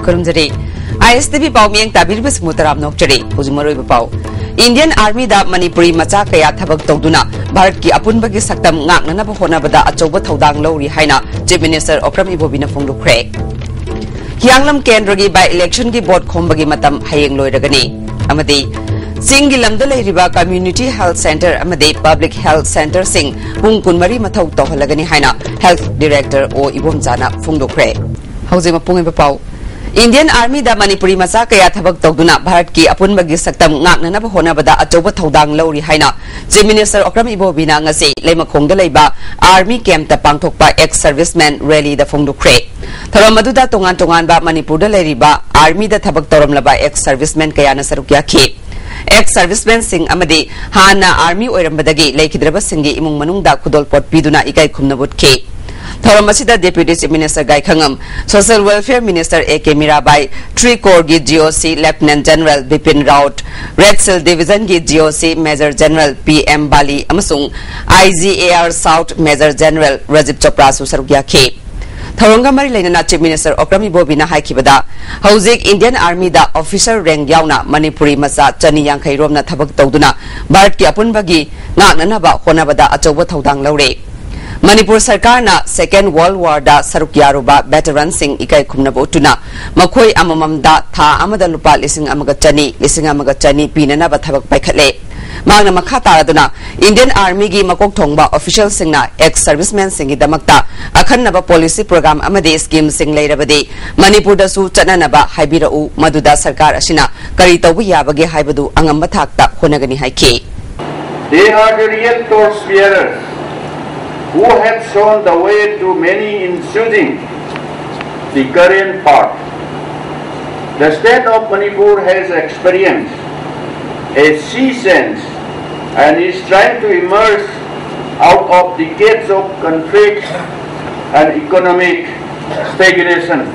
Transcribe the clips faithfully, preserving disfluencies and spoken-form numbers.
ꯈꯨꯔꯨꯝꯖꯔꯤ꯫ ꯑꯥꯏ ꯑꯦꯁ T V ꯄꯥꯎ ꯃꯤꯠꯌꯦꯡ ꯇꯥꯕꯤꯔꯤꯕꯁꯤꯡꯕꯨ ꯇꯔꯥꯝꯅ ꯑꯣꯛꯆꯔꯤ꯫ ꯍꯧꯖꯤꯛ ꯃꯔꯨꯑꯣꯏꯕ ꯄꯥꯎ꯫ Indian Army ꯗ ꯃꯅꯤꯄꯨꯔꯤ ꯃꯆꯥ ꯀꯌꯥ ꯊꯕꯛ ꯇꯧꯗꯨꯅ ꯚꯥꯔꯠꯀꯤ ꯑꯄꯨꯟꯕꯒꯤ ꯁꯛꯇꯝ ꯉꯥꯛꯅꯅꯕ ꯍꯣꯠꯅꯕꯗ ꯑꯆꯧꯕ ꯊꯧꯗꯥꯡ ꯂꯧꯔꯤ ꯍꯥꯏꯅ Chief Minister ꯑꯣꯀ꯭ꯔꯝ ꯏꯕꯣꯕꯤꯅ ꯐꯣꯡꯗꯣꯛꯈ꯭ꯔꯦ꯫ ꯍꯤꯌꯥꯡꯂꯝ ꯀꯦꯟꯗ꯭ꯔꯒꯤ by election ꯒꯤ vote ꯈꯣꯝꯕꯒꯤ ꯃꯇꯝ ꯍꯌꯦꯡ ꯂꯣꯏꯔꯒꯅꯤ꯫ ꯑꯃꯗꯤ ꯆꯤꯡꯒꯤ ꯂꯝꯗ ꯂꯩꯔꯤꯕ community health centre ꯑꯃꯗꯤ public health centre ꯁꯤꯡ ꯄꯨꯡ ꯀꯨꯟꯃꯔꯤ ꯃꯊꯧ ꯇꯧꯍꯜꯂꯒꯅꯤ ꯍꯥꯏꯅ Health Director ꯑꯣ ꯏꯕꯣꯝꯆꯥꯅ ꯐꯣꯡꯗꯣꯛꯈ꯭ꯔꯦ꯫ ꯍꯧꯖꯤꯛ ꯃꯄꯨꯡ ꯑꯣꯏꯕ ꯄꯥꯎ꯫ Indian Army ꯗ ꯃꯅꯤꯄꯨꯔꯤ ꯃꯆꯥ ꯀꯌꯥ ꯊꯕꯛ ꯇꯧꯗꯨꯅ ꯚꯥꯔꯠꯀꯤ ꯑꯄꯨꯟꯕꯒꯤ ꯁꯛꯇꯝ ꯉꯥꯛꯅꯅꯕ ꯍꯣꯠꯅꯕꯗ ꯑꯆꯧꯕ ꯊꯧꯗꯥꯡ ꯂꯧꯔꯤ ꯍꯥꯏꯅ Chief Minister ꯑꯣꯀ꯭ꯔꯝ ꯏꯕꯣꯕꯤꯅ ꯉꯁꯤ ꯂꯩꯃꯈꯣꯡꯗ ꯂꯩꯕ Army camp ꯇ ꯄꯥꯡꯊꯣꯛꯄ ex serviceman rally ꯗ ꯐꯣꯡꯗꯣꯛꯈ꯭ꯔꯦ꯫ ꯊꯧꯔꯝ ꯑꯗꯨꯗ ꯇꯣꯉꯥꯟ ꯇꯣꯉꯥꯟꯕ ꯃꯅꯤꯄꯨꯔꯗ ꯂꯩꯔꯤꯕ Army ꯗ ꯊꯕꯛ ꯇꯧꯔꯝꯂꯕ ex serviceman ꯀꯌꯥꯅ ꯁꯔꯨꯛ ꯌꯥꯈꯤ꯫ Ex serviceman ꯁꯤꯡ ꯑꯃꯗꯤ ꯍꯥꯟꯅ Army ꯑꯣꯏꯔꯝꯕꯗꯒꯤ ꯂꯩꯈꯤꯗ꯭ꯔꯕꯁꯤꯡꯒꯤ ꯏꯃꯨꯡ ꯃꯅꯨꯡꯗ ꯈꯨꯗꯣꯜꯄꯣꯠ ꯄꯤꯗꯨꯅ ꯏꯀꯥꯏ ꯈꯨꯝꯅꯕ ꯎꯠꯈꯤ꯫ ꯊꯧꯔꯝ ꯑꯁꯤꯗ Deputy Chief Minister Gaikhangam, Social Welfare Minister A K Mirabai, Three Corps ꯒꯤ G O C Lieutenant General Bipin Rawat, Red Shield Division ꯒꯤ G O C Major General P M Bali ꯑꯃꯁꯨꯡ I G A R South Major General Rajiv ꯆꯣꯄ꯭ꯔꯥꯁꯨ ꯁꯔꯨꯛ ꯌꯥꯈꯤ꯫ ꯊꯧꯔꯝꯒ ꯃꯔꯤ ꯂꯩꯅꯅ Chief Minister Okram ꯏꯕꯣꯕꯤꯅ ꯍꯥꯏꯈꯤꯕꯗ, ꯍꯧꯖꯤꯛ Indian Army ꯗ officer rank ꯌꯥꯎꯅ ꯃꯅꯤꯄꯨꯔꯤ ꯃꯆꯥ ꯆꯅꯤ ꯌꯥꯡꯈꯩ ꯔꯣꯝꯅ ꯊꯕꯛ ꯇꯧꯗꯨꯅ ꯚꯥꯔꯠꯀꯤ ꯑꯄꯨꯟꯕꯒꯤ ꯉꯥꯛꯅꯅꯕ ꯍꯣꯠꯅꯕꯗ ꯑꯆꯧꯕ ꯊꯧꯗꯥꯡ ꯂꯧꯔꯦ꯫ ꯃꯅꯤꯄꯨꯔ ꯁꯔꯀꯥꯔꯅ Second World War ꯗ ꯁꯔꯨꯛ ꯌꯥꯔꯨꯕ veteran ꯁꯤꯡ ꯏꯀꯥꯏ ꯈꯨꯝꯅꯕ ꯎꯠꯇꯨꯅ ꯃꯈꯣꯏ ꯑꯃꯃꯝꯗ ꯊꯥ ꯑꯃꯗ ꯂꯨꯄꯥ ꯂꯤꯁꯤꯡ ꯑꯃꯒ ꯆꯅꯤ, ꯂꯤꯁꯤꯡ ꯑꯃꯒ ꯆꯅꯤ ꯄꯤꯅꯅꯕ ꯊꯕꯛ ꯄꯥꯏꯈꯠꯂꯦ꯫ ꯃꯍꯥꯛꯅ ꯃꯈꯥ ꯇꯥꯔꯗꯨꯅ Indian Army ꯒꯤ ꯃꯀꯣꯛ ꯊꯣꯡꯕ official ꯁꯤꯡꯅ ex serviceman ꯁꯤꯡꯒꯤꯗꯃꯛꯇ ꯑꯈꯟꯅꯕ policy program ꯑꯃꯗꯤ scheme ꯁꯤꯡ ꯂꯩꯔꯕꯗꯤ ꯃꯅꯤꯄꯨꯔꯗꯁꯨ ꯆꯠꯅꯅꯕ ꯍꯥꯏꯕꯤꯔꯛꯎ, ꯃꯗꯨꯗ ꯁꯔꯀꯥꯔ ꯑꯁꯤꯅ ꯀꯔꯤ ꯇꯧꯕ ꯌꯥꯕꯒꯦ ꯍꯥꯏꯕꯗꯨ ꯑꯉꯝꯕ ꯊꯥꯛꯇ ꯍꯣꯠꯅꯒꯅꯤ ꯍꯥꯏꯈꯤ꯫ They are the real torch bearers who have shown the way to many in choosing the current path. The state of Manipur has experienced a sea change and is trying to emerge out of decades of conflict and economic stagnation.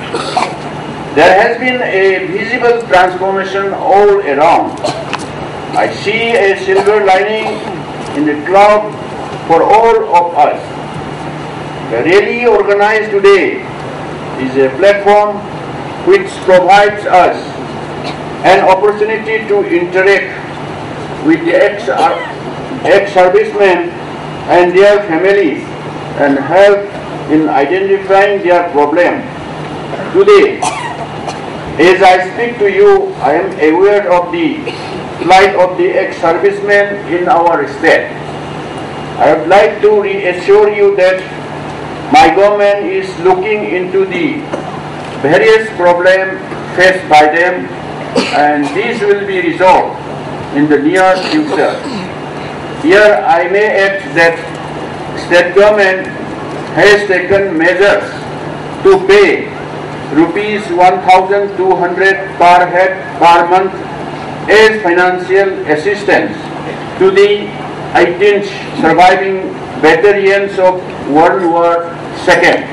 There has been a visible transformation all around. I see a silver lining in the cloud for all of us. The rally organized today is a platform which provides us an opportunity to interact with the ex-, ex-servicemen and their families and help in identifying their problem. Today, as I speak to you, I am aware of the plight of the ex-servicemen in our state. I would like to reassure you that my government is looking into the various problems faced by them, and these will be resolved in the near future. Here I may add that state government has taken measures to pay rupees one thousand two hundred per head per month as financial assistance to the eighteen surviving veterans of World War Second.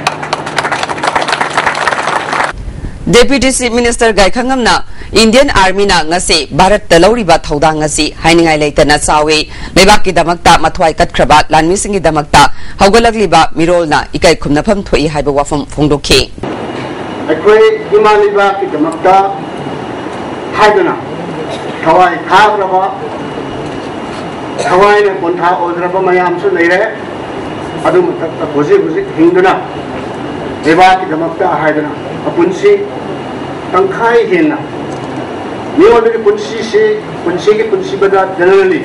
Deputy Chief Minister ꯒꯥꯏꯈꯪꯉꯝꯅ Indian Armyꯅ ꯉꯁꯤ ꯚꯥꯔꯠꯇ ꯂꯧꯔꯤꯕ ꯊꯧꯗꯥꯡ ꯑꯁꯤ ꯍꯥꯏꯅꯤꯡꯉꯥꯏ ꯂꯩꯇꯅ ꯆꯥꯎꯏ꯫ ꯂꯩꯕꯥꯛꯀꯤꯗꯃꯛꯇ ꯃꯊ꯭ꯋꯥꯏ ꯀꯠꯈ꯭ꯔꯕ ꯂꯥꯟꯃꯤꯁꯤꯡꯒꯤꯗꯃꯛꯇ ꯍꯧꯒꯠꯂꯛꯂꯤꯕ ꯃꯤꯔꯣꯜꯅ ꯏꯀꯥꯏ ꯈꯨꯝꯅꯐꯝ ꯊꯣꯛꯏ ꯍꯥꯏꯕ ꯋꯥꯐꯝ ꯐꯣꯡꯗꯣꯛꯈꯤ꯫ ꯑꯩꯈꯣꯏ ꯏꯃꯥ ꯂꯩꯕꯥꯛꯀꯤꯗꯃꯛꯇ ꯍꯥꯏꯗꯨꯅ ꯊꯋꯥꯏ ꯊꯥꯈ꯭ꯔꯕ, ꯊꯋꯥꯏꯅ ꯄꯣꯟꯊꯥ ꯑꯣꯏꯈ꯭ꯔꯕ ꯃꯌꯥꯝꯁꯨ ꯂꯩꯔꯦ꯫ ꯑꯗꯨ ꯃꯊꯛꯇ ꯍꯧꯖꯤꯛ ꯍꯧꯖꯤꯛ ꯍꯤꯡꯗꯨꯅ ꯂꯩꯕꯥꯛꯀꯤꯗꯃꯛꯇ ꯍꯥꯏꯗꯨꯅ ꯃꯄꯨꯟꯁꯤ, ꯇꯪꯈꯥꯏ ꯍꯦꯟꯅ ꯃꯤꯑꯣꯏꯕꯒꯤ ꯄꯨꯟꯁꯤꯁꯤ, ꯄꯨꯟꯁꯤꯒꯤ ꯄꯨꯟꯁꯤꯕꯗ generally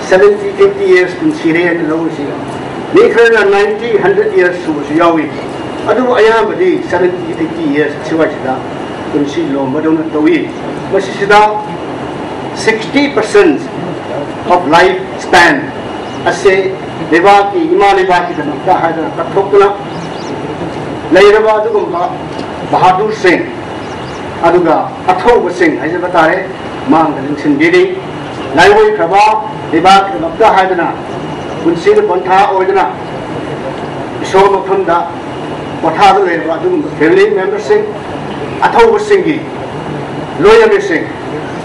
seventy eighty years ꯄꯨꯟꯁꯤꯔꯦ ꯍꯥꯏꯅ ꯂꯧꯔꯤꯁꯤ꯫ ꯃꯤ ꯈꯔꯅ ninety, hundred years ꯁꯨꯕꯁꯨ ꯌꯥꯎꯏ꯫ ꯑꯗꯨꯕꯨ ꯑꯌꯥꯝꯕꯗꯤ seventy eighty years ꯁꯤꯋꯥꯏꯁꯤꯗ ꯄꯨꯟꯁꯤ ꯂꯣꯝꯕꯗꯧꯅ ꯇꯧꯏ꯫ ꯃꯁꯤꯁꯤꯗ sixty percent of life span ꯑꯁꯦ ꯂꯩꯕꯥꯛꯀꯤ, ꯏꯃꯥ ꯂꯩꯕꯥꯛꯀꯤꯗꯃꯛꯇ ꯍꯥꯏꯗꯅ ꯀꯠꯊꯣꯛꯇꯨꯅ ꯂꯩꯔꯕ ꯑꯗꯨꯒꯨꯝꯕ ꯕꯍꯥꯗꯨꯔꯁꯤꯡ, ꯑꯗꯨꯒ ꯑꯊꯧꯕꯁꯤꯡ ꯍꯥꯏꯖꯕ ꯇꯥꯔꯦ, ꯃꯥꯡꯗ ꯂꯤꯡꯁꯤꯟꯕꯤꯔꯤ꯫ ꯂꯥꯏꯑꯣꯏꯈ꯭ꯔꯕ ꯂꯩꯕꯥꯛꯀꯤꯗꯃꯛꯇ ꯍꯥꯏꯗꯅ ꯄꯨꯟꯁꯤꯗ ꯄꯣꯟꯊꯥ ꯑꯣꯏꯗꯨꯅ ꯏꯁꯣꯔ ꯃꯐꯝꯗ ꯄꯣꯊꯥꯗꯨꯅ ꯂꯩꯔꯕ ꯑꯗꯨꯒꯨꯝꯕ family memberꯁꯤꯡ, ꯑꯊꯧꯕꯁꯤꯡꯒꯤ ꯂꯣꯏꯅꯕꯤꯁꯤꯡ,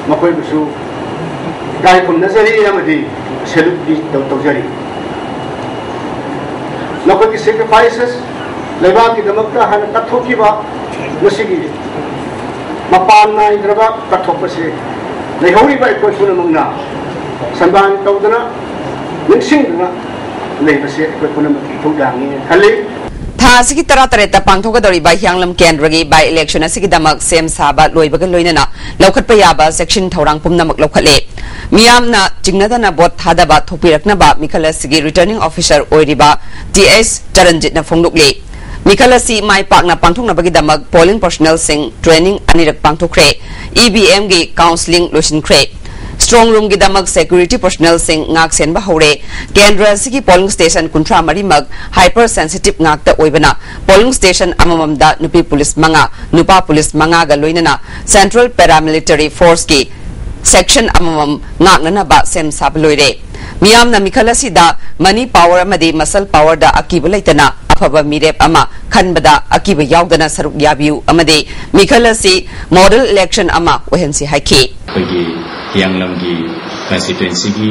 ꯃꯈꯣꯏꯕꯨꯁꯨ ꯏꯀꯥꯏ ꯈꯨꯝꯅꯖꯔꯤ ꯑꯃꯗꯤ saluteꯗꯤ ꯇꯧ-, ꯇꯧꯖꯔꯤ꯫ ꯃꯈꯣꯏꯒꯤ sacrifices, ꯂꯩꯕꯥꯛꯀꯤꯗꯃꯛꯇ ꯍꯥꯏꯅ ꯀꯠꯊꯣꯛꯈꯤꯕ ꯃꯁꯤꯒꯤ ꯃꯄꯥꯟ ꯅꯥꯏꯗ꯭ꯔꯕ ꯀꯠꯊꯣꯛꯄꯁꯤ ꯂꯩꯍꯧꯔꯤꯕ ꯑꯩꯈꯣꯏ ꯄꯨꯝꯅꯃꯛꯅ ꯁꯟꯃꯥꯟ ꯇꯧꯗꯨꯅ, ꯅꯤꯡꯁꯤꯡꯗꯨꯅ ꯂꯩꯕꯁꯤ ꯑꯩꯈꯣꯏ ꯄꯨꯝꯅꯃꯛꯀꯤ ꯏꯊꯧꯗꯥꯡꯅꯤ ꯈꯜꯂꯤ꯫ ꯊꯥ ꯑꯁꯤꯒꯤ ꯇꯔꯥꯇꯔꯦꯠꯇ ꯄꯥꯡꯊꯣꯛꯀꯗꯧꯔꯤꯕ ꯍꯤꯌꯥꯡꯂꯝ ꯀꯦꯟꯗ꯭ꯔꯒꯤ by election ꯑꯁꯤꯒꯤꯗꯃꯛ ꯁꯦꯝ ꯁꯥꯕ ꯂꯣꯏꯕꯒ ꯂꯣꯏꯅꯅ ꯂꯧꯈꯠꯄ ꯌꯥꯕ ꯆꯦꯛꯁꯤꯟ ꯊꯧꯔꯥꯡ ꯄꯨꯝꯅꯃꯛ ꯂꯧꯈꯠꯂꯦ꯫ ꯃꯤꯌꯥꯝꯅ ꯆꯤꯡꯅꯗꯅ ꯚꯣꯠ ꯊꯥꯗꯕ ꯊꯣꯛꯄꯤꯔꯛꯅꯕ ꯃꯤꯈꯜ ꯑꯁꯤꯒꯤ returning officer ꯑꯣꯏꯔꯤꯕ ꯇꯤ ꯑꯩꯆ ꯆꯔꯟꯖꯤꯠꯅ ꯐꯣꯡꯗꯣꯛꯂꯤ꯫ ꯃꯤꯈꯜ ꯑꯁꯤ ꯃꯥꯏ ꯄꯥꯛꯅ ꯄꯥꯡꯊꯣꯛꯅꯕꯒꯤꯗꯃꯛ polling personnelꯁꯤꯡ training ꯑꯅꯤꯔꯛ ꯄꯥꯡꯊꯣꯛꯈ꯭ꯔꯦ꯫ ꯏ ꯚꯤ ꯑꯦꯝꯒꯤ counselling ꯂꯣꯏꯁꯤꯟꯈ꯭ꯔꯦ꯫ Strong roomꯒꯤꯗꯃꯛ security personnelꯁꯤꯡ ꯉꯥꯛ ꯁꯦꯟꯕ ꯍꯧꯔꯦ꯫ ꯀꯦꯟꯗ꯭ꯔ ꯑꯁꯤꯒꯤ polling station ꯀꯨꯟꯊ꯭ꯔꯥ ꯃꯔꯤꯃꯛ hyper sensitive ꯉꯥꯛꯇ ꯑꯣꯏꯕꯅ polling station ꯑꯃꯃꯝꯗ ꯅꯨꯄꯤ ꯄꯨꯂꯤꯁ ꯃꯉꯥ, ꯅꯨꯄꯥ ꯄꯨꯂꯤꯁ ꯃꯉꯥꯒ ꯂꯣꯏꯅꯅ central paramilitary forceꯀꯤ section ꯑꯃꯃꯝ ꯉꯥꯛꯅꯅꯕ ꯁꯦꯝ ꯁꯥꯕ ꯂꯣꯏꯔꯦ꯫ ꯃꯤꯌꯥꯝꯅ ꯃꯤꯈꯜ ꯑꯁꯤꯗ money power ꯑꯃꯗꯤ muscle powerꯗ ꯑꯀꯤꯕ ꯂꯩꯇꯅ ꯑꯐꯕ ꯃꯤꯔꯦꯞ ꯑꯃ ꯈꯟꯕꯗ ꯑꯀꯤꯕ ꯌꯥꯎꯗꯅ ꯁꯔꯨꯛ ꯌꯥꯕꯤꯌꯨ ꯑꯃꯗꯤ ꯃꯤꯈꯜ ꯑꯁꯤ model election ꯑꯃ ꯑꯣꯏꯍꯟꯁꯤ ꯍꯥꯏꯈꯤ꯫ ꯑꯩꯈꯣꯏꯒꯤ ꯍꯤꯌꯥꯡꯂꯝꯒꯤ constituencyꯒꯤ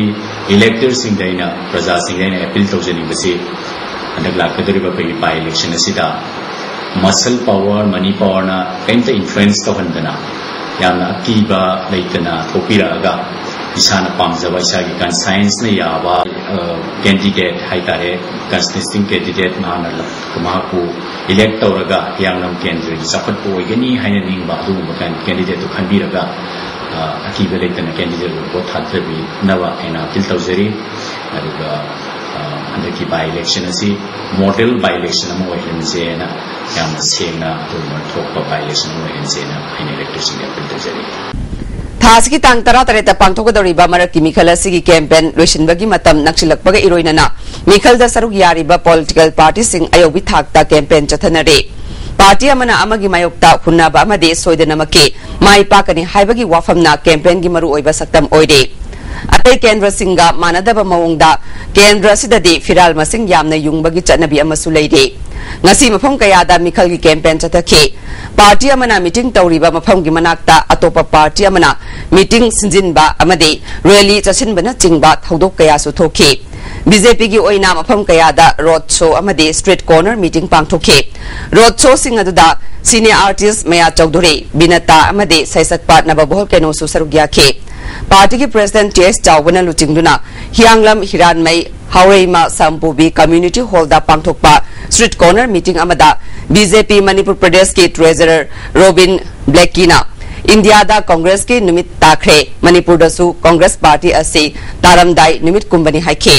electorꯁꯤꯡꯗ ꯑꯩꯅ, ꯄ꯭ꯔꯖꯥꯁꯤꯡꯗ ꯑꯩꯅ appeal ꯇꯧꯖꯅꯤꯡꯕꯁꯤ, ꯍꯟꯗꯛ ꯂꯥꯛꯀꯗꯧꯔꯤꯕ ꯑꯩꯈꯣꯏꯒꯤ by election ꯑꯁꯤꯗ muscle power, money powerꯅ ꯀꯔꯤꯝꯇ influence ꯇꯧꯍꯟꯗꯅ, ꯌꯥꯝꯅ ꯑꯀꯤꯕ ꯂꯩꯇꯅ ꯊꯣꯛꯄꯤꯔꯛꯑꯒ, ꯏꯁꯥꯅ ꯄꯥꯝꯖꯕ, ꯏꯁꯥꯒꯤ conscienceꯅ ꯌꯥꯕ candidate ꯍꯥꯏꯇꯥꯔꯦ, constituency candidate ꯃꯍꯥꯛꯅ ꯃꯍꯥꯛꯄꯨ elect ꯇꯧꯔꯒ ꯍꯤꯌꯥꯡꯂꯝ ꯀꯦꯟꯗ꯭ꯔꯒꯤ ꯆꯥꯎꯈꯠꯄ ꯑꯣꯏꯒꯅꯤ ꯍꯥꯏꯅ ꯅꯤꯡꯕ ꯑꯗꯨꯒꯨꯝꯕ candidateꯇꯨ ꯈꯟꯕꯤꯔꯒ, ꯑꯀꯤꯕ ꯂꯩꯇꯅ candidateꯕꯨ vote ꯊꯥꯗꯕꯤꯅꯕ ꯑꯩꯅ appeal ꯇꯧꯖꯔꯤ꯫ ꯑꯗꯨꯒ ꯍꯟꯗꯛꯀꯤ by election ꯑꯁꯤ model by election ꯑꯃ ꯑꯣꯏꯍꯟꯁꯦꯅ, ꯌꯥꯝꯅ ꯁꯦꯡꯅ ꯑꯗꯨꯒꯨꯝꯕ ꯊꯣꯛꯄ by election ꯑꯃ ꯑꯣꯏꯍꯟꯁꯦꯅ ꯑꯩꯅ electorꯁꯤꯡꯗ appeal ꯇꯧꯖꯔꯤ꯫ ꯊꯥ ꯑꯁꯤꯒꯤ ꯇꯥꯡ ꯇꯔꯥꯇꯔꯦꯠꯇ ꯄꯥꯡꯊꯣꯛꯀꯗꯧꯔꯤꯕ ꯃꯔꯛꯀꯤ ꯃꯤꯈꯜ ꯑꯁꯤꯒꯤ campaign ꯂꯣꯏꯁꯤꯟꯕꯒꯤ ꯃꯇꯝ ꯅꯛꯁꯤꯜꯂꯛꯄꯒ ꯏꯔꯣꯏꯅꯅ ꯃꯤꯈꯜꯗ ꯁꯔꯨꯛ ꯌꯥꯔꯤꯕ political partyꯁꯤꯡ ꯑꯌꯧꯕꯤ ꯊꯥꯛꯇ campaign ꯆꯠꯊꯅꯔꯤ꯫ Party ꯑꯃꯅ ꯑꯃꯒꯤ ꯃꯥꯌꯣꯛꯇ ꯍꯨꯟꯅꯕ ꯑꯃꯗꯤ ꯁꯣꯏꯗꯅꯃꯛꯀꯤ ꯃꯥꯏ ꯄꯥꯛꯀꯅꯤ ꯍꯥꯏꯕꯒꯤ ꯋꯥꯐꯝꯅ campaignꯒꯤ ꯃꯔꯨꯑꯣꯏꯕ ꯁꯛꯇꯝ ꯑꯣꯏꯔꯤ꯫ ꯑꯇꯩ ꯀꯦꯟꯗ꯭ꯔꯁꯤꯡꯒ ꯃꯥꯟꯅꯗꯕ ꯃꯑꯣꯡꯗ ꯀꯦꯟꯗ꯭ꯔ ꯑꯁꯤꯗꯗꯤ ꯐꯤꯔꯥꯜ ꯃꯁꯤꯡ ꯌꯥꯝꯅ ꯌꯨꯡꯕꯒꯤ ꯆꯠꯅꯕꯤ ꯑꯃꯁꯨ ꯂꯩꯔꯤ꯫ ꯉꯁꯤ ꯃꯐꯝ ꯀꯌꯥꯗ ꯃꯤꯈꯜꯒꯤ campaign ꯆꯠꯊꯈꯤ꯫ Party ꯑꯃꯅ meeting ꯇꯧꯔꯤꯕ ꯃꯐꯝꯒꯤ ꯃꯅꯥꯛꯇ ꯑꯇꯣꯞꯄ party ꯑꯃꯅ meeting ꯁꯤꯟꯖꯤꯟꯕ ꯑꯃꯗꯤ rally ꯆꯠꯁꯤꯟꯕꯅꯆꯤꯡꯕ ꯊꯧꯗꯣꯛ ꯀꯌꯥꯁꯨ ꯊꯣꯛꯈꯤ꯫ ꯕꯤ ꯖꯦ ꯄꯤꯒꯤ ꯑꯣꯏꯅ ꯃꯐꯝ ꯀꯌꯥꯗ ꯔꯣꯗ ꯁꯣ ꯑꯃꯗꯤ ꯁ꯭ꯇ꯭ꯔꯤꯠ ꯀꯣꯔꯅꯔ ꯃꯤꯇꯤꯡ ꯄꯥꯡꯊꯣꯛꯈꯤ꯫ ꯔꯣꯗ ꯁꯣꯁꯤꯡ ꯑꯗꯨꯗ ꯁꯤꯅꯦ ꯑꯥꯔꯇꯤꯁ꯭ꯠ ꯃꯌꯥ ꯆꯧꯙꯨꯔꯤ, ꯕꯤꯅꯇꯥ ꯑꯃꯗꯤ ꯁꯩꯁꯛꯄ ꯅꯕꯕꯣꯍꯜ ꯀꯩꯅꯣꯁꯨ ꯁꯔꯨꯛ ꯌꯥꯈꯤ꯫ ꯄꯥꯔꯇꯤꯒꯤ ꯄ꯭ꯔꯦꯁꯤꯗꯦꯟꯠ ꯇꯤ ꯑꯦꯁ ꯆꯥꯎꯕꯅ ꯂꯨꯆꯤꯡꯗꯨꯅ ꯍꯤꯌꯥꯡꯂꯝ ꯍꯤꯔꯥꯟꯃꯩ ꯍꯥꯎꯔꯩꯃ ꯁꯥꯝꯄꯨꯕꯤ ꯀꯝꯃ꯭ꯌꯨꯅꯤꯇꯤ ꯍꯣꯜꯗ ꯄꯥꯡꯊꯣꯛꯄ ꯁ꯭ꯇ꯭ꯔꯤꯠ ꯀꯣꯔꯅꯔ ꯃꯤꯇꯤꯡ ꯑꯃꯗ ꯕꯤ ꯖꯦ ꯄꯤ ꯃꯅꯤꯄꯨꯔ ꯄ꯭ꯔꯗꯦꯁꯀꯤ ꯇ꯭ꯔꯦꯖꯔꯔ ꯔꯣꯕꯤꯟ ꯕ꯭ꯂꯦꯛꯀꯤꯅ ꯏꯟꯗꯤꯌꯥꯗ ꯀꯪꯒ꯭ꯔꯦꯁꯀꯤ ꯅꯨꯃꯤꯠ ꯇꯥꯈ꯭ꯔꯦ, ꯃꯅꯤꯄꯨꯔꯗꯁꯨ ꯀꯪꯒ꯭ꯔꯦꯁ ꯄꯥꯔꯇꯤ ꯑꯁꯤ ꯇꯥꯔꯝꯗꯥꯏ ꯅꯨꯃꯤꯠ ꯀꯨꯝꯕꯅꯤ ꯍꯥꯏꯈꯤ꯫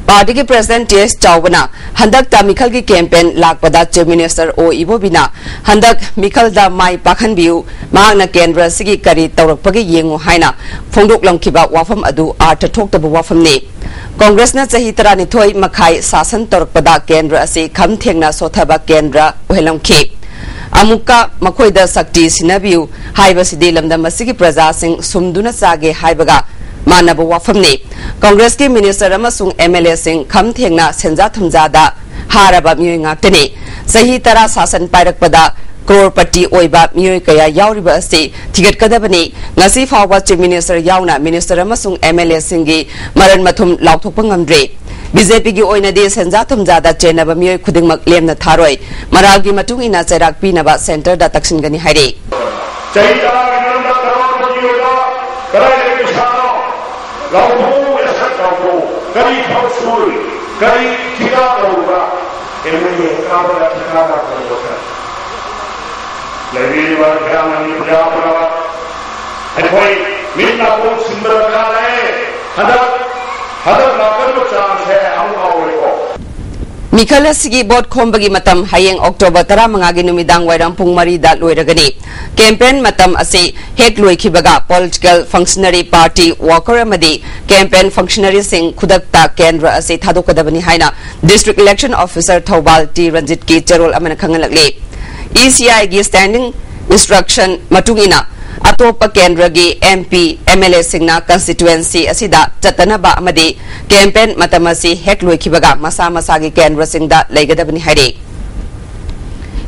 ꯄꯥꯔꯇꯤꯒꯤ ꯄ꯭ꯔꯦꯁꯤꯗꯦꯟꯠ ꯇꯤ ꯑꯦꯁ ꯆꯥꯎꯕꯅ ꯍꯟꯗꯛꯇ ꯃꯤꯈꯜꯒꯤ ꯀꯦꯝꯄꯦꯟ ꯂꯥꯛꯄꯗ ꯆꯤꯐ ꯃꯤꯅꯤꯁꯇꯔ ꯑꯣ ꯏꯕꯣꯕꯤꯅ ꯍꯟꯗꯛ ꯃꯤꯈꯜꯗ ꯃꯥꯏ ꯄꯥꯛꯍꯟꯕꯤꯌꯨ, ꯃꯍꯥꯛꯅ ꯀꯦꯟꯗ꯭ꯔ ꯑꯁꯤꯒꯤ ꯀꯔꯤ ꯇꯧꯔꯛꯄꯒꯦ ꯌꯦꯡꯉꯨ ꯍꯥꯏꯅ ꯐꯣꯡꯗꯣꯛꯂꯝꯈꯤꯕ ꯋꯥꯐꯝ ꯑꯗꯨ ꯑꯥꯔꯊ ꯊꯣꯛꯇꯕ ꯋꯥꯐꯝꯅꯤ꯫ ꯀꯪꯒ꯭ꯔꯦꯁꯅ ꯆꯍꯤ ꯇꯔꯥꯅꯤꯊꯣꯏ ꯃꯈꯥꯏ ꯁꯥꯁꯟ ꯇꯧꯔꯛꯄꯗ ꯀꯦꯟꯗ꯭ꯔ ꯑꯁꯤ ꯈꯝ ꯊꯦꯡꯅ ꯁꯣꯊꯕ ꯀꯦꯟꯗ꯭ꯔ ꯑꯣꯏꯍꯜꯂꯝꯈꯤ꯫ ꯑꯃꯨꯛꯀ ꯃꯈꯣꯏꯗ ꯁꯛꯇꯤ ꯁꯤꯟꯅꯕꯤꯌꯨ ꯍꯥꯏꯕꯁꯤꯗꯤ ꯂꯝꯗꯝ ꯑꯁꯤꯒꯤ ꯄ꯭ꯔꯖꯥꯁꯤꯡ ꯁꯨꯝꯗꯨꯅ ꯆꯥꯒꯦ ꯍꯥꯏꯕꯒ ꯃꯥꯟꯅꯕ ꯋꯥꯐꯝꯅꯤ꯫ ꯀꯪꯒ꯭ꯔꯦꯁꯀꯤ ꯃꯤꯅꯤꯁꯇꯔ ꯑꯃꯁꯨꯡ ꯑꯦꯝ ꯑꯦꯜ ꯑꯦꯁꯤꯡ ꯈꯝ ꯊꯦꯡꯅ ꯁꯦꯟꯖꯥ ꯊꯨꯝꯖꯥꯗ ꯍꯥꯔꯕ ꯃꯤꯑꯣꯏ ꯉꯥꯛꯇꯅꯤ꯫ ꯆꯍꯤ ꯇꯔꯥ ꯁꯥꯁꯟ ꯄꯥꯏꯔꯛꯄꯗ ꯀ꯭ꯔꯣꯔꯄꯇꯤ ꯑꯣꯏꯕ ꯃꯤꯑꯣꯏ ꯀꯌꯥ ꯌꯥꯎꯔꯤꯕ ꯑꯁꯤ ꯊꯤꯒꯠꯀꯗꯕꯅꯤ꯫ ꯉꯁꯤ ꯐꯥꯎꯕ ꯆꯤꯐ ꯃꯤꯅꯤꯁꯇꯔ ꯌꯥꯎꯅ ꯃꯤꯅꯤꯁꯇꯔ ꯑꯃꯁꯨꯡ ꯑꯦꯝ ꯑꯦꯜ ꯑꯦꯁꯤꯡꯒꯤ ꯃꯔꯟ ꯃꯊꯨꯝ ꯂꯥꯎꯊꯣꯛꯄ ꯉꯝꯗ꯭ꯔꯤ꯫ ꯕꯤ ꯖꯦ ꯄꯤꯒꯤ ꯑꯣꯏꯅꯗꯤ ꯁꯦꯟꯖꯥ ꯊꯨꯝꯖꯥꯗ ꯆꯦꯟꯅꯕ ꯃꯤꯑꯣꯏ ꯈꯨꯗꯤꯡꯃꯛ ꯂꯦꯝꯅ ꯊꯥꯔꯣꯏ꯫ ꯃꯔꯥꯜꯒꯤ ꯃꯇꯨꯡ ꯏꯟꯅ ꯆꯩꯔꯥꯛ ꯄꯤꯅꯕ ꯁꯦꯟꯇꯔꯗ ꯇꯛꯁꯤꯟꯒꯅꯤ ꯍꯥꯏꯔꯤ꯫ ꯆꯍꯤ ꯇꯔꯥꯒꯤ ꯃꯅꯨꯡꯗ ꯀꯔꯣꯔꯄꯇꯤ ꯑꯣꯏꯕ ꯀꯗꯥꯏꯗꯒꯤ ꯄꯩꯁꯥꯅꯣ? ꯂꯥꯎꯊꯣꯛꯎ, ꯁꯠ ꯂꯥꯎꯊꯣꯛꯎ꯫ ꯀꯔꯤ ꯊꯕꯛ ꯁꯨꯔꯤ? ꯀꯔꯤ ꯊꯤꯀꯥ ꯇꯧꯔꯤꯕ? ꯑꯦꯝ ꯑꯦꯜ ꯑꯦ ꯀꯥꯕꯗ ꯊꯤꯀꯥ ꯇꯧꯔꯤꯕ? ꯂꯩꯕꯤꯔꯤꯕ ꯏꯔꯥꯡ ꯑꯅꯤ ꯄꯨꯖꯥ ꯄꯨꯝꯅꯃꯛ ꯑꯩꯈꯣꯏ ꯃꯤꯠ ꯅꯥꯀꯣꯡ ꯁꯤꯡꯕ ꯗꯔꯀꯥꯔ ꯂꯩ꯫ ꯍꯟꯗꯛ, ꯍꯟꯗꯛ ꯂꯥꯛꯀꯗꯕ ꯆꯥꯡꯁꯦ ꯑꯃꯨꯛ ꯍꯧꯔꯦꯀꯣ꯫ ꯃꯤꯈꯜ ꯑꯁꯤꯒꯤ ꯚꯣꯠ ꯈꯣꯝꯕꯒꯤ ꯃꯇꯝ ꯍꯌꯦꯡ ꯑꯣꯛꯇꯣꯕꯔ ꯇꯔꯥꯃꯉꯥꯒꯤ ꯅꯨꯃꯤꯗꯥꯡ ꯋꯥꯏꯔꯝ ꯄꯨꯡ ꯃꯔꯤꯗ ꯂꯣꯏꯔꯒꯅꯤ꯫ ꯀꯦꯝꯄꯦꯟ ꯃꯇꯝ ꯑꯁꯤ ꯍꯦꯛ ꯂꯣꯏꯈꯤꯕꯒ ꯄꯣꯂꯤꯇꯤꯀꯦꯜ ꯐꯪꯁꯅꯔꯤ, ꯄꯥꯔꯇꯤ ꯋꯥꯔꯀꯔ ꯑꯃꯗꯤ ꯀꯦꯝꯄꯦꯟ ꯐꯪꯁꯅꯔꯤꯁꯤꯡ ꯈꯨꯗꯛꯇ ꯀꯦꯟꯗ꯭ꯔ ꯑꯁꯤ ꯊꯥꯗꯣꯛꯀꯗꯕꯅꯤ ꯍꯥꯏꯅ district election officer Thoubal T ꯔꯟꯖꯤꯠꯀꯤ ꯆꯦꯔꯣꯜ ꯑꯃꯅ ꯈꯪꯍꯜꯂꯛꯂꯤ꯫ ꯏ ꯁꯤ ꯑꯥꯏꯒꯤ ꯁ꯭ꯇꯦꯟꯗꯤꯡ ꯏꯟꯁꯇ꯭ꯔꯛꯁꯟ ꯃꯇꯨꯡ ꯏꯟꯅ ꯑꯇꯣꯞꯄ ꯀꯦꯟꯗ꯭ꯔꯒꯤ M P, M L ꯑꯦꯁꯤꯡꯅ constituency ꯑꯁꯤꯗ ꯆꯠꯇꯅꯕ ꯑꯃꯗꯤ ꯀꯦꯝꯄꯦꯟ ꯃꯇꯝ ꯑꯁꯤ ꯍꯦꯛ ꯂꯣꯏꯈꯤꯕꯒ ꯃꯁꯥ ꯃꯁꯥꯒꯤ ꯀꯦꯟꯗ꯭ꯔꯁꯤꯡꯗ ꯂꯩꯒꯗꯕꯅꯤ ꯍꯥꯏꯔꯤ꯫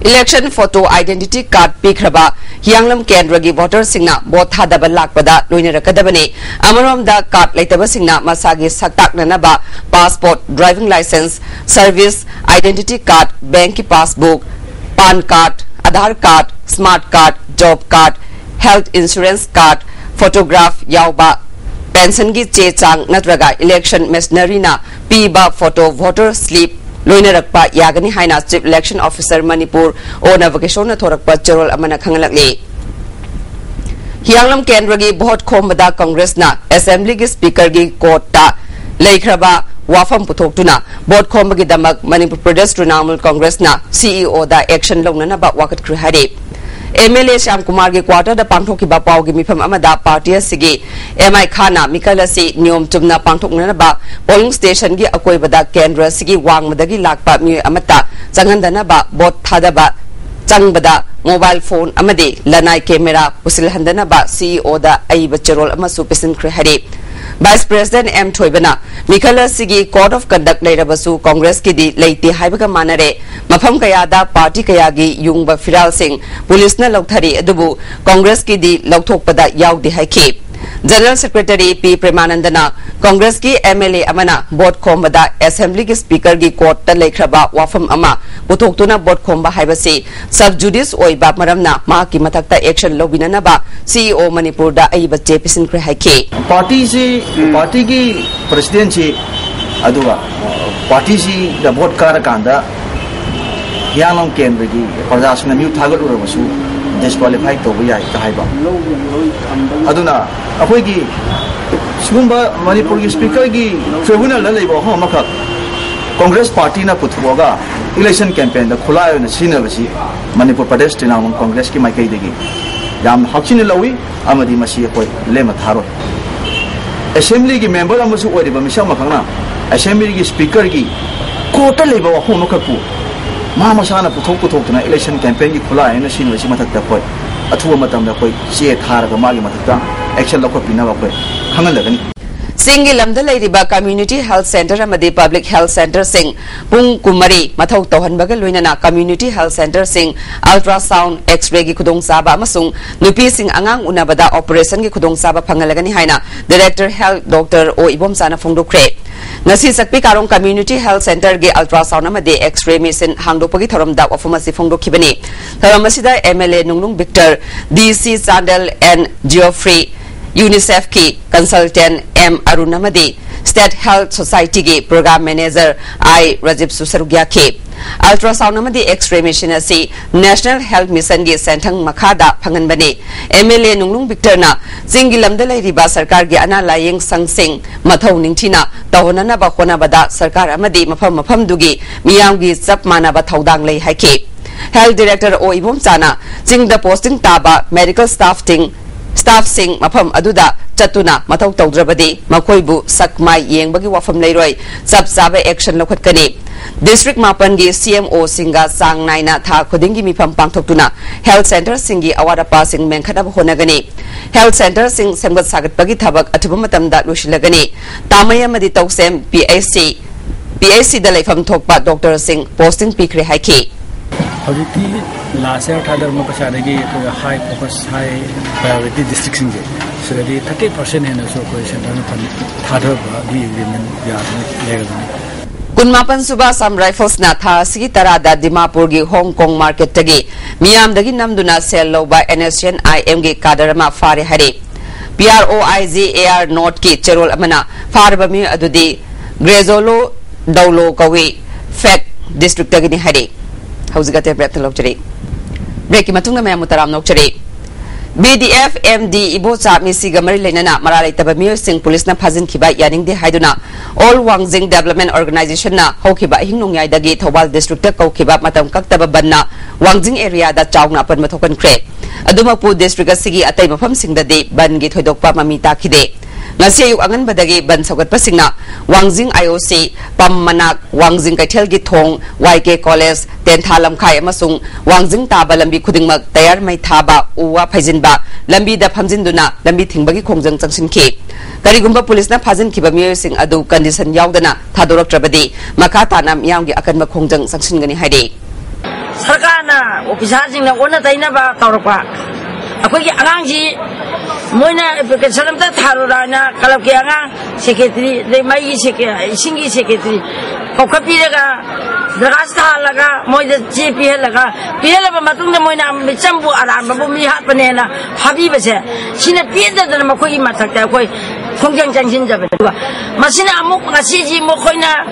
Election photo identity card ꯄꯤꯈ꯭ꯔꯕ ꯍꯤꯌꯥꯡꯂꯝ ꯀꯦꯟꯗ꯭ꯔꯒꯤ voterꯁꯤꯡꯅ vote ꯊꯥꯗꯕ ꯂꯥꯛꯄꯗ ꯂꯣꯏꯅꯔꯛꯀꯗꯕꯅꯤ꯫ ꯑꯃꯔꯣꯝꯗ, card ꯂꯩꯇꯕꯁꯤꯡꯅ ꯃꯁꯥꯒꯤ ꯁꯛ ꯇꯥꯛꯅꯅꯕ passport, driving licence, service identity card, bankꯀꯤ passbook, PAN card, Aadhaar card, smart card, job card, health insurance card, photograph ꯌꯥꯎꯕ pensionꯒꯤ ꯆꯦ ꯆꯥꯡ ꯅꯠꯇ꯭ꯔꯒ election machineryꯅ ꯄꯤꯕ photo, voter slip ꯂꯣꯏꯅꯔꯛꯄ ꯌꯥꯒꯅꯤ ꯍꯥꯏꯅ Chief Election Officer ꯃꯅꯤꯄꯨꯔ ꯑꯣ ꯅꯕꯀꯤꯁꯣꯔꯅ ꯊꯣꯔꯛꯄ ꯆꯦꯔꯣꯜ ꯑꯃꯅ ꯈꯪꯍꯜꯂꯛꯂꯤ꯫ ꯍꯤꯌꯥꯡꯂꯝ ꯀꯦꯟꯗ꯭ꯔꯒꯤ vote ꯈꯣꯝꯕꯗ Congressꯅ Assemblyꯒꯤ Speakerꯒꯤ courtꯇ ꯂꯩꯈ꯭ꯔꯕ ꯋꯥꯐꯝ ꯄꯨꯊꯣꯛꯇꯨꯅ vote ꯈꯣꯝꯕꯒꯤꯗꯃꯛ Manipur Pradesh Trinamool Congressꯅ CEOꯗ action ꯂꯧꯅꯅꯕ ꯋꯥꯀꯠꯈ꯭ꯔꯦ ꯍꯥꯏꯔꯤ꯫ MLA ꯁ꯭ꯌꯥꯝ ꯀꯨꯃꯥꯔꯒꯤ quarterꯗ ꯄꯥꯡꯊꯣꯛꯈꯤꯕ ꯄꯥꯎꯒꯤ ꯃꯤꯐꯝ ꯑꯃꯗ party ꯑꯁꯤꯒꯤ MI ꯈꯥꯟꯅ ꯃꯤꯈꯜ ꯑꯁꯤ ꯅꯤꯌꯣꯝ ꯆꯨꯝꯅ ꯄꯥꯡꯊꯣꯛꯅꯅꯕ polling stationꯒꯤ ꯑꯀꯣꯏꯕꯗ ꯀꯦꯟꯗ꯭ꯔ ꯑꯁꯤꯒꯤ ꯋꯥꯡꯃꯗꯒꯤ ꯂꯥꯛꯄ ꯃꯤꯑꯣꯏ ꯑꯃꯠꯇ ꯆꯪꯍꯟꯗꯅꯕ, vote ꯊꯥꯗꯕ ꯆꯪꯕꯗ mobile phone ꯑꯃꯗꯤ ꯂꯅꯥꯏ camera ꯄꯨꯁꯤꯜꯍꯟꯗꯅꯕ CEOꯗ ꯑꯏꯕ ꯆꯦꯔꯣꯜ ꯑꯃꯁꯨ ꯄꯤꯁꯤꯟꯈ꯭ꯔꯦ ꯍꯥꯏꯔꯤ꯫ Vice President ꯑꯦꯝ ꯊꯣꯏꯕꯅ ꯃꯤꯈꯜ ꯑꯁꯤꯒꯤ code of conduct ꯂꯩꯔꯕꯁꯨ Congressꯀꯤꯗꯤ ꯂꯩꯇꯦ ꯍꯥꯏꯕꯒ ꯃꯥꯟꯅꯔꯦ꯫ ꯃꯐꯝ ꯀꯌꯥꯗ party ꯀꯌꯥꯒꯤ ꯌꯨꯡꯕ ꯐꯤꯔꯥꯜꯁꯤꯡ policeꯅ ꯂꯧꯊꯔꯤ, ꯑꯗꯨꯕꯨ Congressꯀꯤꯗꯤ ꯂꯧꯊꯣꯛꯄꯗ ꯌꯥꯎꯗꯦ ꯍꯥꯏꯈꯤ꯫ General Secretary ꯄꯤ ꯄ꯭ꯔꯦꯃꯥꯅꯟꯗꯅ Congressꯀꯤ MLA ꯑꯃꯅ vote ꯈꯣꯝꯕꯗ Assemblyꯒꯤ Speakerꯒꯤ courtꯇ ꯂꯩꯈ꯭ꯔꯕ ꯋꯥꯐꯝ ꯑꯃ ꯄꯨꯊꯣꯛꯇꯨꯅ vote ꯈꯣꯝꯕ ꯍꯥꯏꯕꯁꯤ sub judice ꯑꯣꯏꯕ ꯃꯔꯝꯅ ꯃꯍꯥꯛꯀꯤ ꯃꯊꯛꯇ action ꯂꯧꯕꯤꯅꯅꯕ CEO ꯃꯅꯤꯄꯨꯔꯗ ꯑꯏꯕ ꯆꯦ ꯄꯤꯁꯤꯟꯈ꯭ꯔꯦ ꯍꯥꯏꯈꯤ꯫ Partyꯁꯤ, partyꯒꯤ presidentꯁꯤ, ꯑꯗꯨꯒ partyꯁꯤꯗ vote ꯀꯥꯔꯀꯥꯟꯗ ꯍꯤꯌꯥꯡꯂꯝ ꯀꯦꯟꯗ꯭ꯔꯒꯤ ꯄ꯭ꯔꯖꯥꯁꯤꯡꯅ ꯃꯤꯍꯨꯠ ꯊꯥꯒꯠꯂꯨꯔꯕꯁꯨ disqualify ꯇꯧꯕ ꯌꯥꯏ ꯍꯥꯏꯕ꯫ ꯑꯗꯨꯅ ꯑꯩꯈꯣꯏꯒꯤ ꯁꯤꯒꯨꯝꯕ ꯃꯅꯤꯄꯨꯔꯒꯤ Speakerꯒꯤ tribunalꯗ ꯂꯩꯕ ꯋꯥꯐꯝ ꯑꯃꯈꯛ Congress partyꯅ ꯄꯨꯊꯣꯛꯑꯒ election campaignꯗ ꯈꯨꯠꯂꯥꯏ ꯑꯣꯏꯅ ꯁꯤꯖꯤꯟꯅꯕꯁꯤ ꯃꯅꯤꯄꯨꯔ ꯄ꯭ꯔꯗꯦꯁ ꯇ꯭ꯔꯤꯅꯥꯃꯨꯜ ꯀꯪꯒ꯭ꯔꯦꯁꯀꯤ ꯃꯥꯏꯀꯩꯗꯒꯤ ꯌꯥꯝꯅ ꯍꯛꯆꯤꯟꯅ ꯂꯧꯏ ꯑꯃꯗꯤ ꯃꯁꯤ ꯑꯩꯈꯣꯏ ꯂꯦꯝꯅ ꯊꯥꯔꯣꯏ꯫ Assemblyꯒꯤ member ꯑꯃꯁꯨ ꯑꯣꯏꯔꯤꯕ ꯃꯤꯁꯛ ꯑꯃꯈꯛꯅ Assemblyꯒꯤ Speakerꯒꯤ courtꯇ ꯂꯩꯕ ꯋꯥꯐꯝ ꯑꯃꯈꯛꯄꯨ ꯃꯥ ꯃꯁꯥꯅ ꯄꯨꯊꯣꯛ ꯄꯨꯊꯣꯛꯇꯨꯅ election campaignꯒꯤ ꯈꯨꯠꯂꯥꯏ ꯍꯥꯏꯅ ꯁꯤꯖꯤꯟꯅꯕꯁꯤ ꯃꯊꯛꯇ ꯑꯩꯈꯣꯏ ꯑꯊꯨꯕ ꯃꯇꯝꯗ ꯑꯩꯈꯣꯏ ꯆꯦ ꯊꯥꯔꯒ ꯃꯥꯒꯤ ꯃꯊꯛꯇ action ꯂꯧꯈꯠꯄꯤꯅꯕ ꯑꯩꯈꯣꯏ ꯈꯪꯍꯜꯂꯒꯅꯤ꯫ ꯆꯤꯡꯒꯤ ꯂꯝꯗ ꯂꯩꯔꯤꯕ community health centre ꯑꯃꯗꯤ public health centreꯁꯤꯡ ꯄꯨꯡ ꯀꯨꯟꯃꯔꯤ ꯃꯊꯧ ꯇꯧꯍꯟꯕꯒ ꯂꯣꯏꯅꯅ community health centreꯁꯤꯡ ultrasound, X-rayꯒꯤ ꯈꯨꯗꯣꯡꯆꯥꯕ ꯑꯃꯁꯨꯡ ꯅꯨꯄꯤꯁꯤꯡ ꯑꯉꯥꯡ ꯎꯅꯕꯗ operationꯒꯤ ꯈꯨꯗꯣꯡꯆꯥꯕ ꯐꯪꯍꯜꯂꯒꯅꯤ ꯍꯥꯏꯅ Director Health Doctor ꯑꯣ ꯏꯕꯣꯝꯆꯥꯅ ꯐꯣꯡꯗꯣꯛꯈ꯭ꯔꯦ꯫ ꯉꯁꯤ ꯆꯛꯄꯤ ꯀꯥꯔꯣꯡ Community Health Centreꯒꯤ ultrasound ꯑꯃꯗꯤ X-ray machine ꯍꯥꯡꯗꯣꯛꯄꯒꯤ ꯊꯧꯔꯝꯗ ꯋꯥꯐꯝ ꯑꯁꯤ ꯐꯣꯡꯗꯣꯛꯈꯤꯕꯅꯤ꯫ ꯊꯧꯔꯝ ꯑꯁꯤꯗ MLA ꯅꯨꯡꯅꯨꯡ Victor, DC Chandel N Geoffrey, UNICEFꯀꯤ consultant ꯑꯦꯝ ꯑꯔꯨꯟ ꯑꯃꯗꯤ State Health Societyꯒꯤ Program Manager ꯑꯥꯏ ꯔꯥꯖꯤꯕꯁꯨ ꯁꯔꯨꯛ ꯌꯥꯈꯤ꯫ Ultrasound ꯑꯃꯗꯤ X-ray machine ꯑꯁꯤ National Health Missionꯒꯤ ꯁꯦꯟꯊꯪ ꯃꯈꯥꯗ ꯐꯪꯍꯟꯕꯅꯤ꯫ MLA ꯅꯨꯡꯅꯨꯡ ꯕꯤꯛꯇꯔꯅ ꯆꯤꯡꯒꯤ ꯂꯝꯗ ꯂꯩꯔꯤꯕ ꯁꯔꯀꯥꯔꯒꯤ ꯑꯅꯥ ꯂꯥꯌꯦꯡ ꯁꯪꯁꯤꯡ ꯃꯊꯧ ꯅꯤꯡꯊꯤꯅ ꯇꯧꯍꯟꯅꯅꯕ ꯍꯣꯠꯅꯕꯗ ꯁꯔꯀꯥꯔ ꯑꯃꯗꯤ ꯃꯐꯝ ꯃꯐꯝꯗꯨꯒꯤ ꯃꯤꯌꯥꯝꯒꯤ ꯆꯞ ꯃꯥꯟꯅꯕ ꯊꯧꯗꯥꯡ ꯂꯩ ꯍꯥꯏꯈꯤ꯫ Health Director ꯑꯣ ꯏꯕꯣꯝꯆꯥꯅ ꯆꯤꯡꯗ posting ꯇꯥꯕ medical staffꯁꯤꯡ staffꯁꯤꯡ ꯃꯐꯝ ꯑꯗꯨꯗ ꯆꯠꯇꯨꯅ ꯃꯊꯧ ꯇꯧꯗ꯭ꯔꯕꯗꯤ ꯃꯈꯣꯏꯕꯨ ꯁꯛ ꯃꯥꯏ ꯌꯦꯡꯕꯒꯤ ꯋꯥꯐꯝ ꯂꯩꯔꯣꯏ, ꯆꯞ ꯆꯥꯕ action ꯂꯧꯈꯠꯀꯅꯤ꯫ District ꯃꯥꯄꯟꯒꯤ CMOꯁꯤꯡꯒ ꯆꯥꯡ ꯅꯥꯏꯅ ꯊꯥ ꯈꯨꯗꯤꯡꯒꯤ ꯃꯤꯐꯝ ꯄꯥꯡꯊꯣꯛꯇꯨꯅ health centreꯁꯤꯡꯒꯤ ꯑꯋꯥꯠ ꯑꯄꯥꯁꯤꯡ ꯃꯦꯟꯈꯠꯅꯕ ꯍꯣꯠꯅꯒꯅꯤ꯫ Health centreꯁꯤꯡ ꯁꯦꯝꯒꯠ ꯁꯥꯒꯠꯄꯒꯤ ꯊꯕꯛ ꯑꯊꯨꯕ ꯃꯇꯝꯗ ꯂꯣꯏꯁꯤꯜꯂꯒꯅꯤ꯫ ꯇꯥꯃꯩ ꯑꯃꯗꯤ ꯇꯧꯁꯦꯝ PHC, PHCꯗ ꯂꯩꯐꯝ ꯊꯣꯛꯄ doctorꯁꯤꯡ posting ꯄꯤꯈ꯭ꯔꯦ ꯍꯥꯏꯈꯤ꯫ ꯍꯧꯖꯤꯛꯇꯤ last year ꯊꯥꯗꯔꯝꯕ ꯄꯩꯁꯥꯗꯒꯤ ꯑꯩꯈꯣꯏ high focus, high priority districtꯁꯤꯡꯁꯦ ꯁꯤꯗꯗꯤ thirty percent ꯍꯦꯟꯅꯁꯨ ꯑꯩꯈꯣꯏ centreꯅ fund ꯊꯥꯗꯕꯒꯤ agreement ꯌꯥꯗꯨꯅ ꯂꯩꯔꯕꯅꯤ꯫ ꯀꯨꯟꯃꯥꯄꯟ ꯁꯨꯕ Assam Riflesꯅ ꯊꯥ ꯑꯁꯤꯒꯤ ꯇꯔꯥꯗ ꯗꯤꯃꯥꯄꯨꯔꯒꯤ ꯍꯣꯡ ꯀꯣꯡ marketꯇꯒꯤ ꯃꯤꯌꯥꯝꯗꯒꯤ ꯅꯝꯗꯨꯅ ꯁꯦꯜ ꯂꯧꯕ NSCN-IMꯒꯤ cadre ꯑꯃ ꯐꯥꯔꯦ ꯍꯥꯏꯔꯤ꯫ PROIGAR noteꯀꯤ ꯆꯦꯔꯣꯜ ꯑꯃꯅ ꯐꯥꯔꯕ ꯃꯤꯑꯣꯏ ꯑꯗꯨꯗꯤ ꯒ꯭ꯔꯦꯖꯣꯂꯣ ꯗꯧꯂꯣ ꯀꯧꯏ, ꯐꯦꯛ districtꯇꯒꯤꯅꯤ ꯍꯥꯏꯔꯤ꯫ ꯍꯧꯖꯤꯛ ꯑꯇꯦꯟꯕ break ꯂꯧꯖꯔꯤ꯫ Breakꯀꯤ ꯃꯇꯨꯡꯗ ꯃꯌꯥꯝꯕꯨ ꯇꯔꯥꯝꯅ ꯑꯣꯛꯆꯔꯤ꯫ BDF MD ꯏꯕꯣꯆꯥ ꯃꯤꯁꯤꯒ ꯃꯔꯤ ꯂꯩꯅꯅ ꯃꯔꯥ ꯂꯩꯇꯕ ꯃꯤꯑꯣꯏꯁꯤꯡ ꯄꯨꯂꯤꯁꯅ ꯐꯥꯖꯤꯟꯈꯤꯕ ꯌꯥꯅꯤꯡꯗꯦ ꯍꯥꯏꯗꯨꯅ All Wangjing Development Organizationꯅ ꯍꯧꯈꯤꯕ ꯑꯍꯤꯡ ꯅꯣꯡꯌꯥꯏꯗꯒꯤ ꯊꯧꯕꯥꯜ districtꯇ ꯀꯧꯈꯤꯕ ꯃꯇꯝ ꯀꯛꯇꯕ ꯕꯟꯅ ꯋꯥꯡꯖꯤꯡ areaꯗ ꯆꯥꯎꯅ ꯑꯄꯟꯕ ꯊꯣꯛꯍꯟꯈ꯭ꯔꯦ꯫ ꯑꯗꯨꯃꯛꯄꯨ district ꯑꯁꯤꯒꯤ ꯑꯇꯩ ꯃꯐꯝꯁꯤꯡꯗꯗꯤ ꯕꯟꯒꯤ ꯊꯣꯏꯗꯣꯛꯄ ꯃꯃꯤ ꯇꯥꯈꯤꯗꯦ꯫ ꯉꯁꯤ ꯑꯌꯨꯛ ꯑꯉꯟꯕꯗꯒꯤ ꯕꯟ ꯁꯧꯒꯠꯄꯁꯤꯡꯅ ꯋꯥꯡꯖꯤꯡ ꯑꯥꯏ ꯑꯣ ꯁꯤ, ꯄꯝ ꯃꯅꯥꯛ, ꯋꯥꯡꯖꯤꯡ ꯀꯩꯊꯦꯜꯒꯤ ꯊꯣꯡ, ꯋꯥꯏ ꯀꯦ ꯀꯣꯂꯦꯖ, ꯇꯦꯟꯊꯥ ꯂꯝꯈꯥꯏ ꯑꯃꯁꯨꯡ ꯋꯥꯡꯖꯤꯡ ꯇꯥꯕ ꯂꯝꯕꯤ ꯈꯨꯗꯤꯡꯃꯛ ꯇꯌꯥꯔ ꯃꯩ ꯊꯥꯕ, ꯎ ꯋꯥ ꯐꯩꯖꯤꯟꯕ, ꯂꯝꯕꯤꯗ ꯐꯝꯖꯤꯟꯗꯨꯅ ꯂꯝꯕꯤ ꯊꯤꯡꯕꯒꯤ ꯈꯣꯡꯖꯪ ꯆꯪꯁꯤꯟꯈꯤ꯫ ꯀꯔꯤꯒꯨꯝꯕ ꯄꯨꯂꯤꯁꯅ ꯐꯥꯖꯤꯟꯈꯤꯕ ꯃꯤꯑꯣꯏꯁꯤꯡ ꯑꯗꯨ ꯀꯟꯗꯤꯁꯟ ꯌꯥꯎꯗꯅ ꯊꯥꯗꯣꯔꯛꯇ꯭ꯔꯕꯗꯤ ꯃꯈꯥ ꯇꯥꯅ ꯃꯤꯌꯥꯝꯒꯤ ꯑꯀꯟꯕ ꯈꯣꯡꯖꯪ ꯆꯪꯁꯤꯟꯒꯅꯤ ꯍꯥꯏꯔꯤ꯫ ꯁꯔꯀꯥꯔꯅ ꯑꯣꯐꯤꯁꯥꯔꯁꯤꯡꯅ ꯑꯣꯟꯅ ꯇꯩꯅꯕ ꯇꯧꯔꯛꯄ, ꯑꯩꯈꯣꯏꯒꯤ ꯑꯉꯥꯡꯁꯤ ꯃꯣꯏꯅ ꯑꯦꯄ꯭ꯂꯤꯀꯦꯁꯟ ꯑꯝꯇ ꯊꯥꯔꯨꯔꯥ ꯍꯥꯏꯅ ꯀ꯭ꯂꯕꯀꯤ ꯑꯉꯥꯡ ꯁꯦꯀ꯭ꯔꯦꯇꯔꯤ, ꯑꯗꯩ ꯃꯩꯒꯤ ꯁꯦꯀ꯭ꯔꯦ-, ꯏꯁꯤꯡꯒꯤ ꯁꯦꯀ꯭ꯔꯦꯇꯔꯤ ꯀꯧꯈꯠꯄꯤꯔꯒ, ꯗꯔꯈꯥꯁ ꯊꯥꯍꯜꯂꯒ, ꯃꯣꯏꯗ ꯆꯦ ꯄꯤꯍꯜꯂꯒ, ꯄꯤꯍꯜꯂꯕ ꯃꯇꯨꯡꯗ ꯃꯣꯏꯅ ꯃꯤꯆꯝꯕꯨ ꯑꯔꯥꯟꯕꯕꯨ ꯃꯤ ꯍꯥꯠꯄꯅꯦꯅ ꯐꯥꯕꯤꯕꯁꯦ, ꯁꯤꯅ ꯄꯦꯟꯗꯗꯅ ꯃꯈꯣꯏꯒꯤ ꯃꯊꯛꯇ ꯑꯩꯈꯣꯏ ꯈꯣꯡꯖꯪ ꯆꯪꯁꯤꯟꯖꯕꯅꯤ꯫ ꯑꯗꯨꯒ ꯃꯁꯤꯅ ꯑꯃꯨꯛ ꯉꯁꯤꯁꯤ ꯃꯈꯣꯏꯅ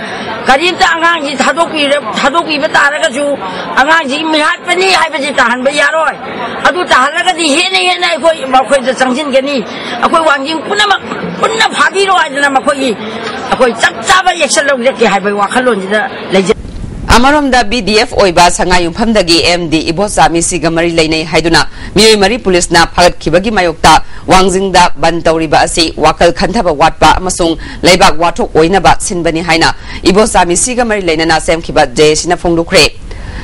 ꯀꯔꯤꯝꯇ ꯑꯉꯥꯡꯁꯤ ꯊꯥꯗꯣꯛꯄꯤꯔ-, ꯊꯥꯗꯣꯛꯄꯤꯕ ꯇꯥꯔꯒꯁꯨ, ꯑꯉꯥꯡꯁꯤ ꯃꯤꯍꯥꯠꯄꯅꯤ ꯍꯥꯏꯕꯁꯤ ꯇꯥꯍꯟꯕ ꯌꯥꯔꯣꯏ꯫ ꯑꯗꯨ ꯇꯥꯍꯜꯂꯒꯗꯤ ꯍꯦꯟꯅ ꯍꯦꯟꯅ ꯑꯩꯈꯣꯏ ꯃꯈꯣꯏꯗ ꯆꯪꯁꯤꯟꯒꯅꯤ꯫ ꯑꯩꯈꯣꯏ ꯋꯥꯡꯖꯤꯡ ꯄꯨꯝꯅꯃꯛ ꯄꯨꯟꯅ ꯐꯥꯕꯤꯔꯣ ꯍꯥꯏꯗꯅ ꯃꯈꯣꯏꯒꯤ, ꯑꯩꯈꯣꯏ ꯆꯞ ꯆꯥꯕ action ꯂꯧꯖꯒꯦ ꯍꯥꯏꯕꯒꯤ ꯋꯥꯈꯜꯂꯣꯟꯁꯤꯗ ꯂꯩꯖꯩ꯫ ꯑꯃꯔꯣꯝꯗ, ꯕꯤ ꯗꯤ ꯑꯦꯐ ꯑꯣꯏꯕ ꯁꯉꯥꯏꯌꯨꯝꯐꯝꯗꯒꯤ ꯑꯦꯝ ꯗꯤ ꯏꯕꯣꯆꯥ ꯃꯤꯁꯤꯒ ꯃꯔꯤ ꯂꯩꯅꯩ ꯍꯥꯏꯗꯨꯅ ꯃꯤꯑꯣꯏ ꯃꯔꯤ ꯄꯨꯂꯤꯁꯅ ꯐꯥꯒꯠꯈꯤꯕꯒꯤ ꯃꯥꯌꯣꯛꯇ ꯋꯥꯡꯖꯤꯡꯗ ꯕꯟ ꯇꯧꯔꯤꯕ ꯑꯁꯤ ꯋꯥꯈꯜ ꯈꯟꯊꯕ ꯋꯥꯠꯄ ꯑꯃꯁꯨꯡ ꯂꯩꯕꯥꯛ ꯋꯥꯊꯣꯛ ꯑꯣꯏꯅꯕ ꯁꯤꯟꯕꯅꯤ ꯍꯥꯏꯅ ꯏꯕꯣꯆꯥ ꯃꯤꯁꯤꯒ ꯃꯔꯤ ꯂꯩꯅꯅ ꯁꯦꯝꯈꯤꯕ ꯖꯦ ꯑꯦ ꯁꯤꯅ ꯐꯣꯡꯗꯣꯛꯈ꯭ꯔꯦ꯫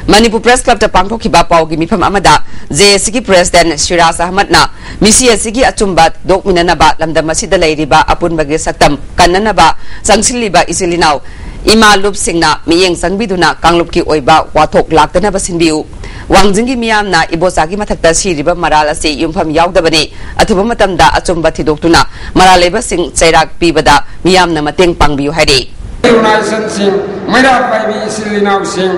ꯃꯅꯤꯄꯨꯔ ꯄ꯭ꯔꯦꯁ ꯀ꯭ꯂꯕꯇ ꯄꯥꯡꯊꯣꯛꯈꯤꯕ ꯄꯥꯎꯒꯤ ꯃꯤꯐꯝ ꯑꯃꯗ ꯖꯦ ꯑꯦ ꯁꯤꯒꯤ ꯄ꯭ꯔꯦꯁꯤꯗꯦꯟꯠ ꯁꯤꯔꯥꯖ ꯑꯍꯃꯗꯅ ꯃꯤꯁꯤ ꯑꯁꯤꯒꯤ ꯑꯆꯨꯝꯕ ꯊꯤꯗꯣꯛꯃꯤꯟꯅꯅꯕ ꯂꯝꯗꯝ ꯑꯁꯤꯗ ꯂꯩꯔꯤꯕ ꯑꯄꯨꯟꯕꯒꯤ ꯁꯛꯇꯝ ꯀꯟꯅꯅꯕ ꯆꯪꯁꯤꯜꯂꯤꯕ ꯏꯆꯤꯜ ꯏꯅꯥꯎ ꯏꯃꯥ ꯂꯨꯞꯁꯤꯡꯅ ꯃꯤꯠꯌꯦꯡ ꯆꯪꯕꯤꯗꯨꯅ ꯀꯥꯡꯂꯨꯞꯀꯤ ꯑꯣꯏꯕ ꯋꯥꯊꯣꯛ ꯂꯥꯛꯇꯅꯕ ꯁꯤꯟꯕꯤꯌꯨ꯫ ꯋꯥꯡꯖꯤꯡꯒꯤ ꯃꯤꯌꯥꯝꯅ ꯏꯕꯣꯆꯥꯒꯤ ꯃꯊꯛꯇ ꯁꯤꯔꯤꯕ ꯃꯔꯥꯜ ꯑꯁꯤ ꯌꯨꯝꯐꯝ ꯌꯥꯎꯗꯕꯅꯤ꯫ ꯑꯊꯨꯕ ꯃꯇꯝꯗ ꯑꯆꯨꯝꯕ ꯊꯤꯗꯣꯛꯇꯨꯅ ꯃꯔꯥꯜ ꯂꯩꯕꯁꯤꯡ ꯆꯩꯔꯥꯛ ꯄꯤꯕꯗ ꯃꯤꯌꯥꯝꯅ ꯃꯇꯦꯡ ꯄꯥꯡꯕꯤꯌꯨ ꯍꯥꯏꯔꯤ꯫ ꯑꯣꯔꯒꯅꯥꯏꯖꯦꯁꯟꯁꯤꯡ, ꯃꯩꯔꯥ ꯄꯥꯏꯕꯤ ꯏꯆꯤꯜ ꯏꯅꯥꯎꯁꯤꯡ,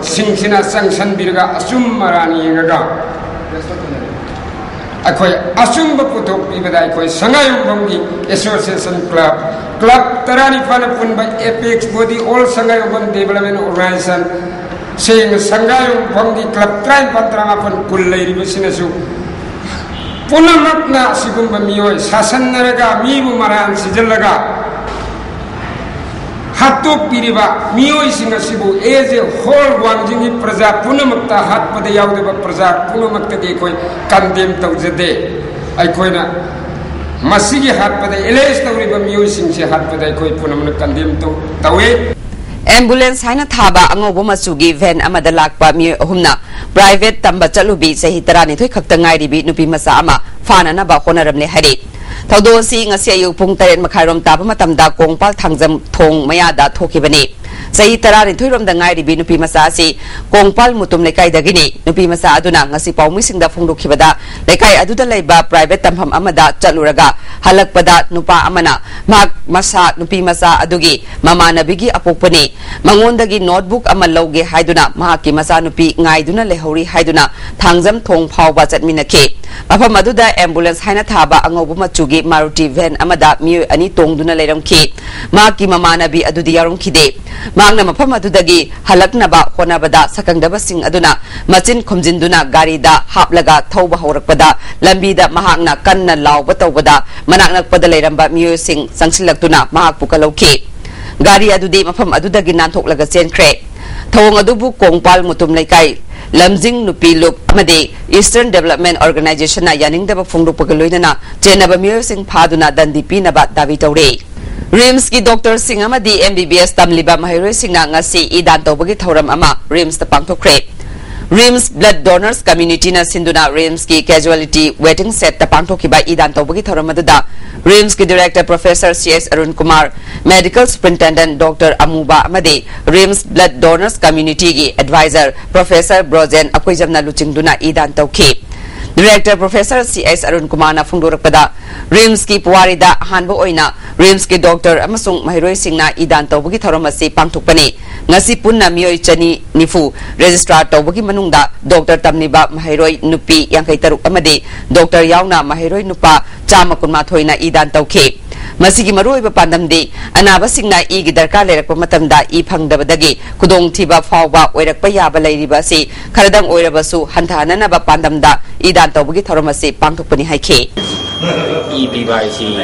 ꯁꯤꯡꯁꯤꯅ ꯆꯪꯁꯟꯕꯤꯔꯒ ꯑꯆꯨꯝ ꯑꯔꯥꯟ ꯌꯦꯡꯉꯒ ꯑꯩꯈꯣꯏ ꯑꯆꯨꯝꯕ ꯄꯨꯊꯣꯛꯄꯤꯕꯗ ꯑꯩꯈꯣꯏ ꯁꯉꯥꯏꯌꯨꯝꯐꯝꯒꯤ ꯑꯦꯁꯣꯁꯤꯌꯦꯁꯟ ꯀ꯭ꯂꯕ, ꯀ꯭ꯂꯕ ꯇꯔꯥꯅꯤꯄꯥꯟꯅ ꯄꯨꯟꯕ apex body, all ꯁꯉꯥꯏꯌꯨꯝꯐꯝ development organization, ꯁꯦꯡꯅ ꯁꯪꯒꯥꯏꯌꯨꯝꯐꯝꯒꯤ ꯀ꯭ꯂꯕ ꯇꯔꯥꯅꯤꯄꯥꯟ, ꯇꯔꯥꯃꯥꯄꯟ, ꯀꯨꯟ ꯂꯩꯔꯤꯕꯁꯤꯅꯁꯨ ꯄꯨꯝꯅꯃꯛꯅ ꯑꯁꯤꯒꯨꯝꯕ ꯃꯤꯑꯣꯏ ꯁꯥꯁꯟꯅꯔꯒ ꯃꯤꯕꯨ ꯃꯔꯥꯟ ꯁꯤꯖꯤꯜꯂꯒ ꯍꯥꯠꯇꯣꯛꯄꯤꯔꯤꯕ ꯃꯤꯑꯣꯏꯁꯤꯡ ꯑꯁꯤꯕꯨ as a whole ꯋꯥꯡꯖꯤꯡꯒꯤ ꯄ꯭ꯔꯖꯥ ꯄꯨꯝꯅꯃꯛꯇ, ꯍꯥꯠꯄꯗ ꯌꯥꯎꯗꯕ ꯄ꯭ꯔꯖꯥ ꯄꯨꯝꯅꯃꯛꯇꯗꯤ ꯑꯩꯈꯣꯏ condemn ꯇꯧꯖꯗꯦ꯫ ꯑꯩꯈꯣꯏꯅ ꯃꯁꯤꯒꯤ ꯍꯥꯠꯄꯗ ꯑꯦꯂꯦꯖ ꯇꯧꯔꯤꯕ ꯃꯤꯑꯣꯏꯁꯤꯡꯁꯦ ꯍꯥꯠꯄꯗ ꯑꯩꯈꯣꯏ ꯄꯨꯝꯅꯃꯛꯅ ꯀꯟꯗꯦꯝ ꯇꯧ ꯇꯧꯏ꯫ ꯑꯦꯝꯕꯨꯂꯦꯟꯁ ꯍꯥꯏꯅ ꯊꯥꯕ ꯑꯉꯧꯕ ꯃꯆꯨꯒꯤ ꯚꯦꯟ ꯑꯃꯗ ꯂꯥꯛꯄ ꯃꯤꯑꯣꯏ ꯑꯍꯨꯝꯅ ꯄ꯭ꯔꯥꯏꯚꯦꯠ ꯇꯝꯕ ꯆꯠꯂꯨꯕꯤ ꯆꯍꯤ ꯇꯔꯥꯅꯤꯊꯣꯏ ꯈꯛꯇ ꯉꯥꯏꯔꯤꯕꯤ ꯅꯨꯄꯤ ꯃꯆꯥ ꯑꯃ ꯐꯥꯅꯅꯕ ꯍꯣꯠꯅꯔꯝꯂꯦ ꯍꯥꯏꯔꯤ꯫ ꯊꯧꯗꯣꯛ ꯑꯁꯤ ꯉꯁꯤ ꯑꯌꯨꯛ ꯄꯨꯡ ꯇꯔꯦꯠ ꯃꯈꯥꯏꯔꯣꯝ ꯇꯥꯕ ꯃꯇꯝꯗ ꯀꯣꯡꯄꯥꯜ ꯊꯥꯡꯖꯝ ꯊꯣꯡ ꯃꯌꯥꯗ ꯊꯣꯛꯈꯤꯕꯅꯤ꯫ ꯆꯍꯤ ꯇꯔꯥꯅꯤꯊꯣꯏꯔꯣꯝꯗ ꯉꯥꯏꯔꯤꯕꯤ ꯅꯨꯄꯤ ꯃꯆꯥ ꯑꯁꯤ ꯀꯣꯡꯄꯥꯜ ꯃꯨꯇꯨꯝ ꯂꯩꯀꯥꯏꯗꯒꯤꯅꯤ꯫ ꯅꯨꯄꯤ ꯃꯆꯥ ꯑꯗꯨꯅ ꯉꯁꯤ ꯄꯥꯎꯃꯤꯁꯤꯡꯗ ꯐꯣꯡꯗꯣꯛꯈꯤꯕꯗ, ꯂꯩꯀꯥꯏ ꯑꯗꯨꯗ ꯂꯩꯕ ꯄ꯭ꯔꯥꯏꯚꯦꯠ ꯇꯝꯐꯝ ꯑꯃꯗ ꯆꯠꯂꯨꯔꯒ ꯍꯜꯂꯛꯄꯗ ꯅꯨꯄꯥ ꯑꯃꯅ ꯃꯍꯥꯛ ꯃꯁꯥ ꯅꯨꯄꯤ ꯃꯆꯥ ꯑꯗꯨꯒꯤ ꯃꯃꯥꯟꯅꯕꯤꯒꯤ ꯑꯄꯣꯛꯄꯅꯤ, ꯃꯉꯣꯟꯗꯒꯤ ꯅꯣꯠꯕꯨꯛ ꯑꯃ ꯂꯧꯒꯦ ꯍꯥꯏꯗꯨꯅ ꯃꯍꯥꯛꯀꯤ ꯃꯆꯥꯅꯨꯄꯤ ꯉꯥꯏꯗꯨꯅ ꯂꯩꯍꯧꯔꯤ ꯍꯥꯏꯗꯨꯅ ꯊꯥꯡꯖꯝ ꯊꯣꯡ ꯐꯥꯎꯕ ꯆꯠꯃꯤꯟꯅꯈꯤ꯫ ꯃꯐꯝ ꯑꯗꯨꯗ ꯑꯦꯝꯕꯨꯂꯦꯟꯁ ꯍꯥꯏꯅ ꯊꯥꯕ ꯑꯉꯧꯕ ꯃꯆꯨꯒꯤ ꯃꯥꯔꯨꯇꯤ ꯚꯦꯟ ꯑꯃꯗ ꯃꯤꯑꯣꯏ ꯑꯅꯤ ꯇꯣꯡꯗꯨꯅ ꯂꯩꯔꯝꯈꯤ꯫ ꯃꯍꯥꯛꯀꯤ ꯃꯃꯥꯟꯅꯕꯤ ꯑꯗꯨꯗꯤ ꯌꯥꯎꯔꯝꯈꯤꯗꯦ꯫ ꯃꯍꯥꯛꯅ ꯃꯐꯝ ꯑꯗꯨꯗꯒꯤ ꯍꯜꯂꯛꯅꯕ ꯍꯣꯠꯅꯕꯗ ꯁꯛꯈꯪꯗꯕꯁꯤꯡ ꯑꯗꯨꯅ ꯃꯆꯤꯟ ꯈꯨꯝꯖꯤꯟꯗꯨꯅ ꯒꯥꯔꯤꯗ ꯍꯥꯞꯂꯒ ꯊꯧꯕ ꯍꯧꯔꯛꯄꯗ, ꯂꯝꯕꯤꯗ ꯃꯍꯥꯛꯅ ꯀꯟꯅ ꯂꯥꯎꯕ ꯇꯧꯕꯗ, ꯃꯅꯥꯛ ꯅꯛꯄꯗ ꯂꯩꯔꯝꯕ ꯃꯤꯑꯣꯏꯁꯤꯡ ꯆꯪꯁꯤꯜꯂꯛꯇꯨꯅ ꯃꯍꯥꯛꯄꯨ ꯀꯜꯍꯧꯈꯤ꯫ ꯒꯥꯔꯤ ꯑꯗꯨꯗꯤ ꯃꯐꯝ ꯑꯗꯨꯗꯒꯤ ꯅꯥꯟꯊꯣꯛꯂꯒ ꯆꯦꯟꯈ꯭ꯔꯦ꯫ ꯊꯧꯑꯣꯡ ꯑꯗꯨꯕꯨ ꯀꯣꯡꯄꯥꯜ ꯃꯨꯇꯨꯝ ꯂꯩꯀꯥꯏ ꯂꯝꯖꯤꯡ ꯅꯨꯄꯤ ꯂꯨꯞ ꯑꯃꯗꯤ Eastern Development Organization ꯅ ꯌꯥꯅꯤꯡꯗꯕ ꯐꯣꯡꯗꯣꯛꯄꯒ ꯂꯣꯏꯅꯅ ꯆꯦꯟꯅꯕ ꯃꯤꯑꯣꯏꯁꯤꯡ ꯐꯥꯗꯨꯅ ꯗꯟꯗꯤ ꯄꯤꯅꯕ ꯗꯥꯕꯤ ꯇꯧꯔꯦ꯫ ꯔꯤꯝꯁꯀꯤ ꯗꯣꯛꯇꯔꯁꯤꯡ ꯑꯃꯗꯤ MBBS ꯇꯝꯂꯤꯕ ꯃꯍꯩꯔꯣꯏꯁꯤꯡꯅ ꯉꯁꯤ ꯏ ꯗꯥꯟ ꯇꯧꯕꯒꯤ ꯊꯧꯔꯝ ꯑꯃ ꯔꯤꯝꯁꯇ ꯄꯥꯡꯊꯣꯛꯈ꯭ꯔꯦ꯫ ꯔꯤꯝꯁ ꯕ꯭ꯂꯗ ꯗꯣꯅꯔꯁ ꯀꯝꯃ꯭ꯌꯨꯅꯤꯇꯤꯅ ꯁꯤꯟꯗꯨꯅ ꯔꯤꯝꯁꯀꯤ ꯀꯦꯖꯨꯋꯦꯂꯤꯇꯤ ꯋꯦꯇꯤꯡ ꯁꯦꯗꯇ ꯄꯥꯡꯊꯣꯛꯈꯤꯕ ꯏ ꯗꯥꯟ ꯇꯧꯕꯒꯤ ꯊꯧꯔꯝ ꯑꯗꯨꯗ ꯔꯤꯝꯁꯀꯤ director professor C S Arun Kumar, medical superintendent doctor Amuba ꯑꯃꯗꯤ ꯔꯤꯝꯁ ꯕ꯭ꯂꯗ ꯗꯣꯅꯔꯁ ꯀꯝꯃ꯭ꯌꯨꯅꯤꯇꯤꯒꯤ ꯑꯦꯗꯚꯥꯏꯖꯔ ꯄ꯭ꯔꯣꯐꯦꯁꯔ ꯕ꯭ꯔꯣꯖꯦꯟ ꯑꯀꯣꯏꯖꯝꯅ ꯂꯨꯆꯤꯡꯗꯨꯅ ꯏ ꯗꯥꯟ ꯇꯧꯈꯤ꯫ Director professor C S Arun ꯀꯨꯃꯥꯔꯅ ꯐꯣꯡꯗꯣꯔꯛꯄꯗ, ꯔꯤꯝꯁꯀꯤ ꯄꯨꯋꯥꯔꯤꯗ ꯑꯍꯥꯟꯕ ꯑꯣꯏꯅ ꯔꯤꯝꯁꯀꯤ ꯗꯣꯛꯇꯔ ꯑꯃꯁꯨꯡ ꯃꯍꯩꯔꯣꯏꯁꯤꯡꯅ ꯏ ꯗꯥꯟ ꯇꯧꯕꯒꯤ ꯊꯧꯔꯝ ꯑꯁꯤ ꯄꯥꯡꯊꯣꯛꯄꯅꯤ꯫ ꯉꯁꯤ ꯄꯨꯟꯅ ꯃꯤꯑꯣꯏ ꯆꯅꯤ ꯅꯤꯐꯨ ꯔꯦꯖꯤꯁꯇ꯭ꯔꯥꯔ ꯇꯧꯕꯒꯤ ꯃꯅꯨꯡꯗ ꯗꯣꯛꯇꯔ ꯇꯝꯂꯤꯕ ꯃꯍꯩꯔꯣꯏ ꯅꯨꯄꯤ ꯌꯥꯡꯈꯩ ꯇꯔꯨꯛ ꯑꯃꯗꯤ ꯗꯣꯛꯇꯔ ꯌꯥꯎꯅ ꯃꯍꯩꯔꯣꯏ ꯅꯨꯄꯥ ꯆꯥꯝꯃ ꯀꯨꯟꯃꯥꯊꯣꯏꯅ ꯏ ꯗꯥꯟ ꯇꯧꯈꯤ꯫ ꯃꯁꯤꯒꯤ ꯃꯔꯨꯑꯣꯏꯕ ꯄꯥꯟꯗꯝꯗꯤ ꯑꯅꯥꯕꯁꯤꯡꯅ ꯏꯒꯤ ꯗꯔꯀꯥꯔ ꯂꯩꯔꯛꯄ ꯃꯇꯝꯗ ꯏ ꯐꯪꯗꯕꯗꯒꯤ ꯈꯨꯗꯣꯡꯊꯤꯕ ꯐꯥꯎꯕ ꯑꯣꯏꯔꯛꯄ ꯌꯥꯕ ꯂꯩꯔꯤꯕ ꯑꯁꯤ ꯈꯔꯗꯪ ꯑꯣꯏꯔꯕꯁꯨ ꯍꯟꯊꯍꯟꯅꯅꯕ ꯄꯥꯟꯗꯝꯗ ꯏ ꯗꯥꯟ ꯇꯧꯕꯒꯤ ꯊꯧꯔꯝ ꯑꯁꯤ ꯄꯥꯡꯊꯣꯛꯄꯅꯤ ꯍꯥꯏꯈꯤ꯫ ꯏ ꯄꯤꯕ ꯍꯥꯏꯁꯤ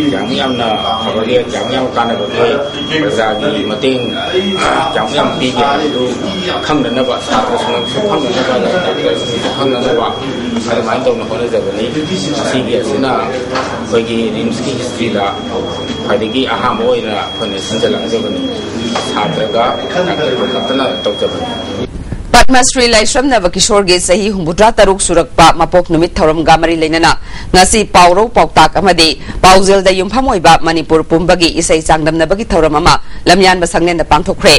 ꯌꯥꯝ ꯌꯥꯝꯅ ꯐꯕꯒꯤ, ꯌꯥꯝ ꯌꯥꯝ ꯀꯥꯟꯅꯕꯒꯤ, ꯄ꯭ꯔꯖꯥꯒꯤ ꯃꯇꯦꯡ ꯌꯥꯝ ꯌꯥꯝ ꯄꯤꯒꯦ ꯍꯥꯏꯕꯗꯨ ꯈꯪꯅꯅꯕ, ꯁꯥꯇ꯭ꯔꯁꯤꯡꯅꯁꯨ ꯈꯪꯅꯅꯕ, ꯗꯣꯛꯇꯔꯁꯤꯡꯅꯁꯨ ꯈꯪꯅꯅꯕ ꯑꯗꯨꯃꯥꯏꯅ ꯇꯧꯅ ꯍꯣꯠꯅꯖꯕꯅꯤ꯫ ꯃꯁꯤꯒꯤ ꯑꯁꯤꯅ ꯑꯩꯈꯣꯏꯒꯤ ꯔꯤꯝꯁꯀꯤ ꯍꯤꯁꯇ꯭ꯔꯤꯗ ꯈ꯭ꯋꯥꯏꯗꯒꯤ ꯑꯍꯥꯟꯕ ꯑꯣꯏꯅ ꯑꯩꯈꯣꯏꯅ ꯁꯤꯟꯖꯜꯂꯛꯆꯕꯅꯤ꯫ ꯁꯥꯇ꯭ꯔꯒ ꯗꯥꯛꯇꯔꯒ ꯈꯛꯇꯅ ꯇꯧꯖꯕꯅꯤ꯫ ꯄꯗꯃ ꯁ꯭ꯔꯤ ꯂꯥꯏꯁ꯭ꯔꯝ ꯅꯕꯀꯤꯁꯣꯔꯒꯤ ꯆꯍꯤ ꯍꯨꯝꯐꯨꯇꯔꯥ ꯇꯔꯨꯛ ꯁꯨꯔꯛꯄ ꯃꯄꯣꯛ ꯅꯨꯃꯤꯠ ꯊꯧꯔꯝꯒ ꯃꯔꯤ ꯂꯩꯅꯅ ꯉꯁꯤ ꯄꯥꯎꯔꯧ ꯄꯥꯎꯇꯥꯛ ꯑꯃꯗꯤ ꯄꯥꯎꯖꯦꯜꯗ ꯌꯨꯝꯐꯝ ꯑꯣꯏꯕ ꯃꯅꯤꯄꯨꯔ ꯄꯨꯝꯕꯒꯤ ꯏꯁꯩ ꯆꯥꯡꯗꯝꯅꯕꯒꯤ ꯊꯧꯔꯝ ꯑꯃ ꯂꯝꯌꯥꯟꯕ ꯁꯪꯂꯦꯟꯗ ꯄꯥꯡꯊꯣꯛꯈ꯭ꯔꯦ꯫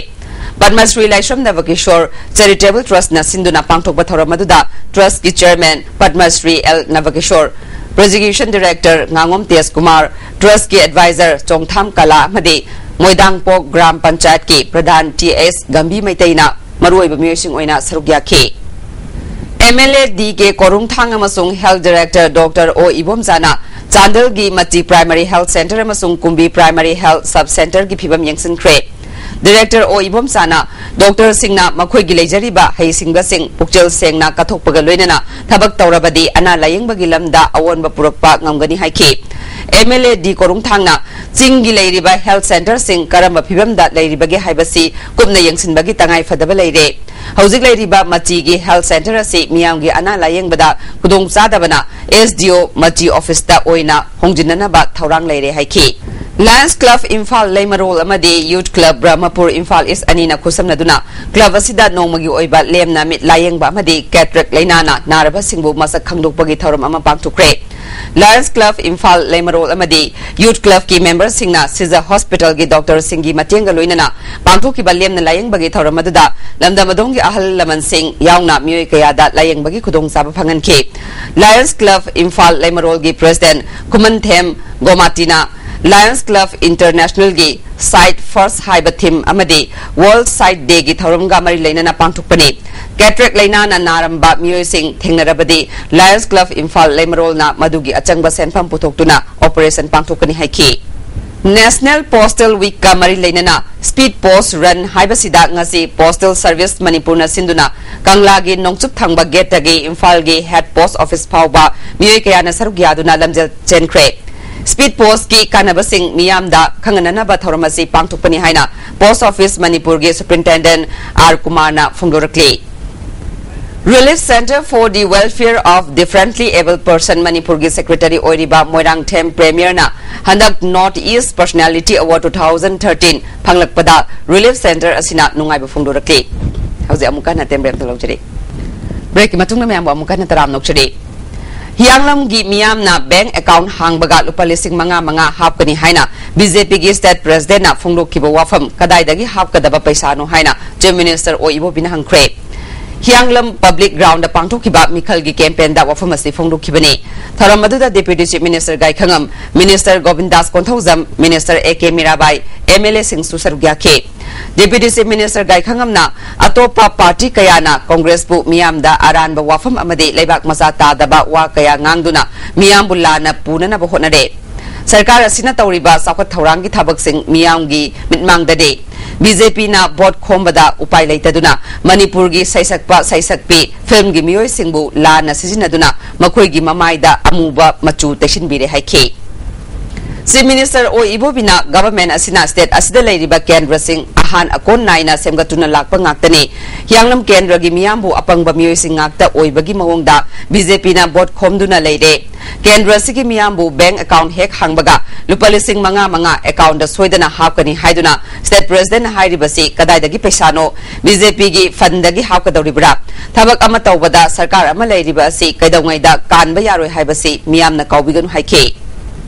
ꯄꯗꯃ ꯁ꯭ꯔꯤ ꯂꯥꯏꯁ꯭ꯔꯝ ꯅꯕꯀꯤꯁꯣꯔ ꯆꯦꯔꯤꯇꯦꯕꯜ ꯇ꯭ꯔꯁꯅ ꯁꯤꯟꯗꯨꯅ ꯄꯥꯡꯊꯣꯛꯄ ꯊꯧꯔꯝ ꯑꯗꯨꯗ ꯇ꯭ꯔꯁꯀꯤ chairman Padma Shri L Nabakishore, production director ꯉꯥꯉꯣꯝ ꯇꯦꯖ ꯀꯨꯃꯥꯔ, ꯇ꯭ꯔꯁꯀꯤ ꯑꯦꯗꯚꯥꯏꯖꯔ ꯆꯣꯡꯊꯥꯝ ꯀꯂꯥ ꯑꯃꯗꯤ ꯃꯣꯏꯗꯥꯡꯄꯣꯛ ꯒ꯭ꯔꯥꯝ ꯄꯟꯆꯥꯌꯠꯀꯤ ꯄ꯭ꯔꯙꯥꯟ ꯇꯤ ꯑꯦꯁ ꯒꯝꯚꯤ ꯃꯩꯇꯩꯅ ꯃꯔꯨꯑꯣꯏꯕ ꯃꯤꯑꯣꯏꯁꯤꯡ ꯑꯣꯏꯅ ꯁꯔꯨꯛ ꯌꯥꯈꯤ꯫ M L A D K ꯀꯣꯔꯨꯡꯊꯥꯡ ꯑꯃꯁꯨꯡ ꯍꯦꯜꯊ ꯗꯤꯔꯦꯛꯇꯔ ꯗꯣꯛꯇꯔ ꯑꯣ ꯏꯕꯣꯝꯆꯥꯅ ꯆꯥꯟꯗꯦꯜꯒꯤ ꯃꯆꯤ ꯄ꯭ꯔꯥꯏꯃꯥꯔꯤ ꯍꯦꯜꯊ ꯁꯦꯟꯇꯔ ꯑꯃꯁꯨꯡ ꯀꯨꯝꯕꯤ ꯄ꯭ꯔꯥꯏꯃꯥꯔꯤ ꯍꯦꯜꯊ ꯁꯕ ꯁꯦꯟꯇꯔꯒꯤ ꯐꯤꯕꯝ ꯌꯦꯡꯁꯤꯟꯈ꯭ꯔꯦ꯫ ꯗꯤꯔꯦꯛꯇꯔ ꯑꯣ ꯏꯕꯣꯝꯆꯥꯅ ꯗꯣꯛꯇꯔꯁꯤꯡꯅ ꯃꯈꯣꯏꯒꯤ ꯂꯩꯖꯔꯤꯕ ꯍꯩꯁꯤꯡꯕꯁꯤꯡ ꯄꯨꯛꯆꯦꯜ ꯁꯦꯡꯅ ꯀꯠꯊꯣꯛꯄꯒ ꯂꯣꯏꯅꯅ ꯊꯕꯛ ꯇꯧꯔꯕꯗꯤ ꯑꯅꯥ ꯂꯥꯌꯦꯡꯕꯒꯤ ꯂꯝꯗ ꯑꯑꯣꯟꯕ ꯄꯨꯔꯛꯄ ꯉꯝꯒꯅꯤ ꯍꯥꯏꯈꯤ꯫ ꯑꯦꯝ ꯑꯦꯜ ꯑꯦ ꯗꯤ ꯀꯣꯔꯨꯡꯊꯥꯡꯅ ꯆꯤꯡꯒꯤ ꯂꯩꯔꯤꯕ ꯍꯦꯜꯊ ꯁꯦꯟꯇꯔꯁꯤꯡ ꯀꯔꯝꯕ ꯐꯤꯕꯝꯗ ꯂꯩꯔꯤꯕꯒꯦ ꯍꯥꯏꯕꯁꯤ ꯀꯨꯞꯅ ꯌꯦꯡꯁꯤꯟꯕꯒꯤ ꯇꯉꯥꯏ ꯐꯗꯕ ꯂꯩꯔꯦ꯫ ꯍꯧꯖꯤꯛ ꯂꯩꯔꯤꯕ ꯃꯆꯤꯒꯤ ꯍꯦꯜꯊ ꯁꯦꯟꯇꯔ ꯑꯁꯤ ꯃꯤꯌꯥꯝꯒꯤ ꯑꯅꯥ ꯂꯥꯌꯦꯡꯕꯗ ꯈꯨꯗꯣꯡꯆꯥꯗꯕꯅ ꯑꯦꯁ ꯗꯤ ꯑꯣ ꯃꯆꯤ ꯑꯣꯐꯤꯁꯇ ꯑꯣꯏꯅ ꯍꯣꯡꯖꯤꯟꯅꯅꯕ ꯊꯧꯔꯥꯡ ꯂꯩꯔꯦ ꯍꯥꯏꯈꯤ꯫ ꯂꯥꯌꯟꯁ ꯀ꯭ꯂꯕ ꯏꯝꯐꯥꯜ ꯂꯩꯃꯔꯣꯜ ꯑꯃꯗꯤ ꯌꯨꯊ ꯀ꯭ꯂꯕ ꯕ꯭ꯔꯍꯃꯄꯨꯔ ꯏꯝꯐꯥꯜ ꯏꯁ ꯑꯅꯤꯅ ꯈꯨꯠꯁꯝꯅꯗꯨꯅ ꯀ꯭ꯂꯕ ꯑꯁꯤꯗ ꯅꯣꯡꯃꯒꯤ ꯑꯣꯏꯕ ꯂꯦꯝꯅ ꯃꯤꯠ ꯂꯥꯌꯦꯡꯕ ꯑꯃꯗꯤ ꯀꯦꯇꯔꯦꯛ ꯂꯥꯏꯅꯥꯅ ꯅꯥꯔꯕꯁꯤꯡꯕꯨ ꯃꯁꯛ ꯈꯪꯗꯣꯛꯄꯒꯤ ꯊꯧꯔꯝ ꯑꯃ ꯄꯥꯡꯊꯣꯛꯈ꯭ꯔꯦ꯫ ꯂꯥꯌꯟꯁ ꯀ꯭ꯂꯕ ꯏꯝꯐꯥꯜ ꯂꯩꯃꯔꯣꯜ ꯑꯃꯗꯤ ꯌꯨꯊ ꯀ꯭ꯂꯕꯀꯤ ꯃꯦꯝꯕꯔꯁꯤꯡꯅ ꯁꯤꯖ ꯍꯣꯁꯄꯤꯇꯥꯜꯒꯤ ꯗꯣꯛꯇꯔꯁꯤꯡꯒꯤ ꯃꯇꯦꯡꯒ ꯂꯣꯏꯅꯅ ꯄꯥꯡꯊꯣꯛꯈꯤꯕ ꯂꯦꯝꯅ ꯂꯥꯌꯦꯡꯕꯒꯤ ꯊꯧꯔꯝ ꯑꯗꯨꯗ ꯂꯝꯗꯝ ꯑꯗꯣꯝꯒꯤ ꯑꯍꯜ ꯂꯃꯟꯁꯤꯡ ꯌꯥꯎꯅ ꯃꯤꯑꯣꯏ ꯀꯌꯥꯗ ꯂꯥꯌꯦꯡꯕꯒꯤ ꯈꯨꯗꯣꯡꯆꯥꯕ ꯐꯪꯍꯟꯈꯤ꯫ ꯂꯥꯌꯟꯁ ꯀ꯭ꯂꯕ ꯏꯝꯐꯥꯜ ꯂꯩꯃꯔꯣꯜꯒꯤ ꯄ꯭ꯔꯦꯁꯤꯗꯦꯟ ꯈꯨꯃꯟꯊꯦꯝ ꯒꯣꯃꯥꯇꯤꯅ ꯂꯥꯌꯟꯁ ꯀ꯭ꯂꯕ ꯏꯟꯇꯔꯅꯦꯁꯅꯦꯜꯒꯤ ꯁꯥꯏꯠ ꯐꯥꯔꯁ ꯍꯥꯏꯕ ꯊꯤꯝ ꯑꯃꯗꯤ ꯋꯥꯔꯜꯗ ꯁꯥꯏꯠ ꯗꯦꯒꯤ ꯊꯧꯔꯝꯒ ꯃꯔꯤ ꯂꯩꯅꯅ ꯄꯥꯡꯊꯣꯛꯄꯅꯤ꯫ ꯀꯦꯇꯔꯦꯛ ꯂꯥꯏꯅꯥꯅ ꯅꯥꯔꯝꯕ ꯃꯤꯑꯣꯏꯁꯤꯡ ꯊꯦꯡꯅꯔꯕꯗꯤ ꯂꯥꯌꯟꯁ ꯀ꯭ꯂꯕ ꯏꯝꯐꯥꯜ ꯂꯩꯃꯔꯣꯜꯅ ꯃꯗꯨꯒꯤ ꯑꯆꯪꯕ ꯁꯦꯟꯐꯝ ꯄꯨꯊꯣꯛꯇꯨꯅ ꯑꯣꯄꯔꯦꯁꯟ ꯄꯥꯡꯊꯣꯛꯀꯅꯤ ꯍꯥꯏꯈꯤ꯫ National Postal Week ꯀ ꯃꯔꯤ ꯂꯩꯅꯅ Speed Post Run ꯍꯥꯏꯕꯁꯤꯗ ꯉꯁꯤ Postal Service ꯃꯅꯤꯄꯨꯔꯅ ꯁꯤꯟꯗꯨꯅ ꯀꯪꯂꯥꯒꯤ ꯅꯣꯡꯆꯨꯞ ꯊꯪꯕ ꯒꯦꯠꯇꯒꯤ ꯏꯝꯐꯥꯜꯒꯤ Head Post Office ꯐꯥꯎꯕ ꯃꯤꯑꯣꯏ ꯀꯌꯥꯅ ꯁꯔꯨꯛ ꯌꯥꯗꯨꯅ ꯂꯝꯖꯦꯜ ꯆꯦꯟꯈ꯭ꯔꯦ꯫ Speed Post ꯀꯤ ꯀꯥꯟꯅꯕꯁꯤꯡ ꯃꯤꯌꯥꯝꯗ ꯈꯪꯍꯟꯅꯅꯕ ꯊꯧꯔꯝ ꯑꯁꯤ ꯄꯥꯡꯊꯣꯛꯄꯅꯤ ꯍꯥꯏꯅ Post Office ꯃꯅꯤꯄꯨꯔꯒꯤ Superintendent ꯑꯥꯔ ꯀꯨꯃꯥꯔꯅ ꯐꯣꯡꯗꯣꯔꯛꯂꯤ꯫ Relief Center for the Welfare of Differently Abled Person ꯃꯅꯤꯄꯨꯔꯒꯤ Secretary ꯑꯣꯏꯔꯤꯕ ꯃꯣꯏꯔꯥꯡꯊꯦꯝ ꯄ꯭ꯔꯦꯃꯤꯌꯔꯅ ꯍꯟꯗꯛ North East Personality Award two thousand thirteen ꯐꯪꯂꯛꯄꯗ Relief Center ꯑꯁꯤꯅ ꯅꯨꯡꯉꯥꯏꯕ ꯐꯣꯡꯗꯣꯔꯛꯂꯤ꯫ ꯍꯧꯖꯤꯛ ꯑꯃꯨꯛ ꯍꯟꯅ ꯇꯦꯝꯕ꯭ꯔꯦꯝꯇ ꯂꯧꯖꯔꯤ꯫ Break ꯀꯤ ꯃꯇꯨꯡꯗ ꯃꯌꯥꯝꯕꯨ ꯑꯃꯨꯛ ꯍꯟꯅ ꯇꯔꯥꯝꯅ ꯑꯣꯛꯆꯔꯤ꯫ ꯍꯤꯌꯥꯡꯂꯝꯒꯤ ꯃꯤꯌꯥꯝꯅ bank account ꯍꯥꯡꯕꯒ ꯂꯨꯄꯥ ꯂꯤꯁꯤꯡ ꯃꯉꯥ ꯃꯉꯥ ꯍꯥꯞꯀꯅꯤ ꯍꯥꯏꯅ B J P ꯒꯤ State President ꯅ ꯐꯣꯡꯗꯣꯛꯈꯤꯕ ꯋꯥꯐꯝ ꯀꯗꯥꯏꯗꯒꯤ ꯍꯥꯞꯀꯗꯕ ꯄꯩꯁꯥꯅꯣ ꯍꯥꯏꯅ Chief Minister ꯑꯣ ꯏꯕꯣꯕꯤꯅ ꯍꯪꯈ꯭ꯔꯦ꯫ ꯍꯤꯌꯥꯡꯂꯝ Public Ground ꯗ ꯄꯥꯡꯊꯣꯛꯈꯤꯕ ꯃꯤꯈꯜꯒꯤ campaign ꯗ ꯋꯥꯐꯝ ꯑꯁꯤ ꯐꯣꯡꯗꯣꯛꯈꯤꯕꯅꯤ꯫ ꯊꯧꯔꯝ ꯑꯗꯨꯗ Deputy Chief Minister ꯒꯥꯏꯈꯉꯝ, Minister ꯒꯣꯕꯤꯟꯗꯥꯁ Konthoujam, Minister A K Mirabai, M L A ꯁꯤꯡꯁꯨ ꯁꯔꯨꯛ ꯌꯥꯈꯤ꯫ Deputy Chief Minister ꯒꯥꯏꯈꯉꯝꯅ ꯑꯇꯣꯞꯄ party ꯀꯌꯥꯅ Congress ꯄꯨ ꯃꯤꯌꯥꯝꯗ ꯑꯔꯥꯟꯕ ꯋꯥꯐꯝ ꯑꯃꯗꯤ ꯂꯩꯕꯥꯛ ꯃꯆꯥ ꯇꯥꯗꯕ ꯋꯥ ꯀꯌꯥ ꯉꯥꯡꯗꯨꯅ ꯃꯤꯌꯥꯝꯕꯨ ꯂꯥꯟꯅ ꯄꯨꯅꯅꯕ ꯍꯣꯠꯅꯔꯦ꯫ ꯁꯔꯀꯥꯔ ꯑꯁꯤꯅ ꯇꯧꯔꯤꯕ ꯆꯥꯎꯈꯠ ꯊꯧꯔꯥꯡꯒꯤ ꯊꯕꯛꯁꯤꯡ ꯃꯤꯌꯥꯝꯒꯤ ꯃꯤꯠꯃꯥꯡꯗꯗꯤ B J P ꯅ vote ꯈꯣꯝꯕꯗ ꯎꯄꯥꯏ ꯂꯩꯇꯗꯨꯅ ꯃꯅꯤꯄꯨꯔꯒꯤ ꯁꯩꯁꯛꯄ ꯁꯩꯁꯛꯄꯤ film ꯒꯤ ꯃꯤꯑꯣꯏꯁꯤꯡꯕꯨ ꯂꯥꯟꯅ ꯁꯤꯖꯤꯟꯅꯗꯨꯅ ꯃꯈꯣꯏꯒꯤ ꯃꯃꯥꯏꯗ ꯑꯃꯨꯕ ꯃꯆꯨ ꯇꯩꯁꯤꯟꯕꯤꯔꯦ ꯍꯥꯏꯈꯤ꯫ Chief Minister ꯑꯣ ꯏꯕꯣꯕꯤꯅ government ꯑꯁꯤꯅ state ꯑꯁꯤꯗ ꯂꯩꯔꯤꯕ ꯀꯦꯟꯗ꯭ꯔꯁꯤꯡ ꯑꯍꯥꯟ ꯑꯀꯣꯟ ꯅꯥꯏꯅ ꯁꯦꯝꯒꯠꯇꯨꯅ ꯂꯥꯛꯄ ꯉꯥꯛꯇꯅꯤ꯫ ꯍꯤꯌꯥꯡꯂꯝ ꯀꯦꯟꯗ꯭ꯔꯒꯤ ꯃꯤꯌꯥꯝꯕꯨ ꯑꯄꯪꯕ ꯃꯤꯑꯣꯏꯁꯤꯡ ꯉꯥꯛꯇ ꯑꯣꯏꯕꯒꯤ ꯃꯑꯣꯡꯗ B J P ꯅ vote ꯈꯣꯝꯗꯨꯅ ꯂꯩꯔꯦ꯫ ꯀꯦꯟꯗ꯭ꯔ ꯑꯁꯤꯒꯤ ꯃꯤꯌꯥꯝꯕꯨ bank account ꯍꯦꯛ ꯍꯥꯡꯕꯒ ꯂꯨꯄꯥ ꯂꯤꯁꯤꯡ ꯃꯉꯥ ꯃꯉꯥ account ꯗ ꯁꯣꯏꯗꯅ ꯍꯥꯞꯀꯅꯤ ꯍꯥꯏꯗꯨꯅ State President ꯅ ꯍꯥꯏꯔꯤꯕꯁꯤ ꯀꯗꯥꯏꯗꯒꯤ ꯄꯩꯁꯥꯅꯣ? B J P ꯒꯤ fund ꯗꯒꯤ ꯍꯥꯞꯀꯗꯧꯔꯤꯕ꯭ꯔꯥ? ꯊꯕꯛ ꯑꯃ ꯇꯧꯕꯗ ꯁꯔꯀꯥꯔ ꯑꯃ ꯂꯩꯔꯤꯕ ꯑꯁꯤ ꯀꯩꯗꯧꯉꯩꯗ ꯀꯥꯟꯕ ꯌꯥꯔꯣꯏ ꯍꯥꯏꯕꯁꯤ ꯃꯤꯌꯥꯝꯅ ꯀꯥꯎꯕꯤꯒꯅꯨ ꯍꯥꯏꯈꯤ꯫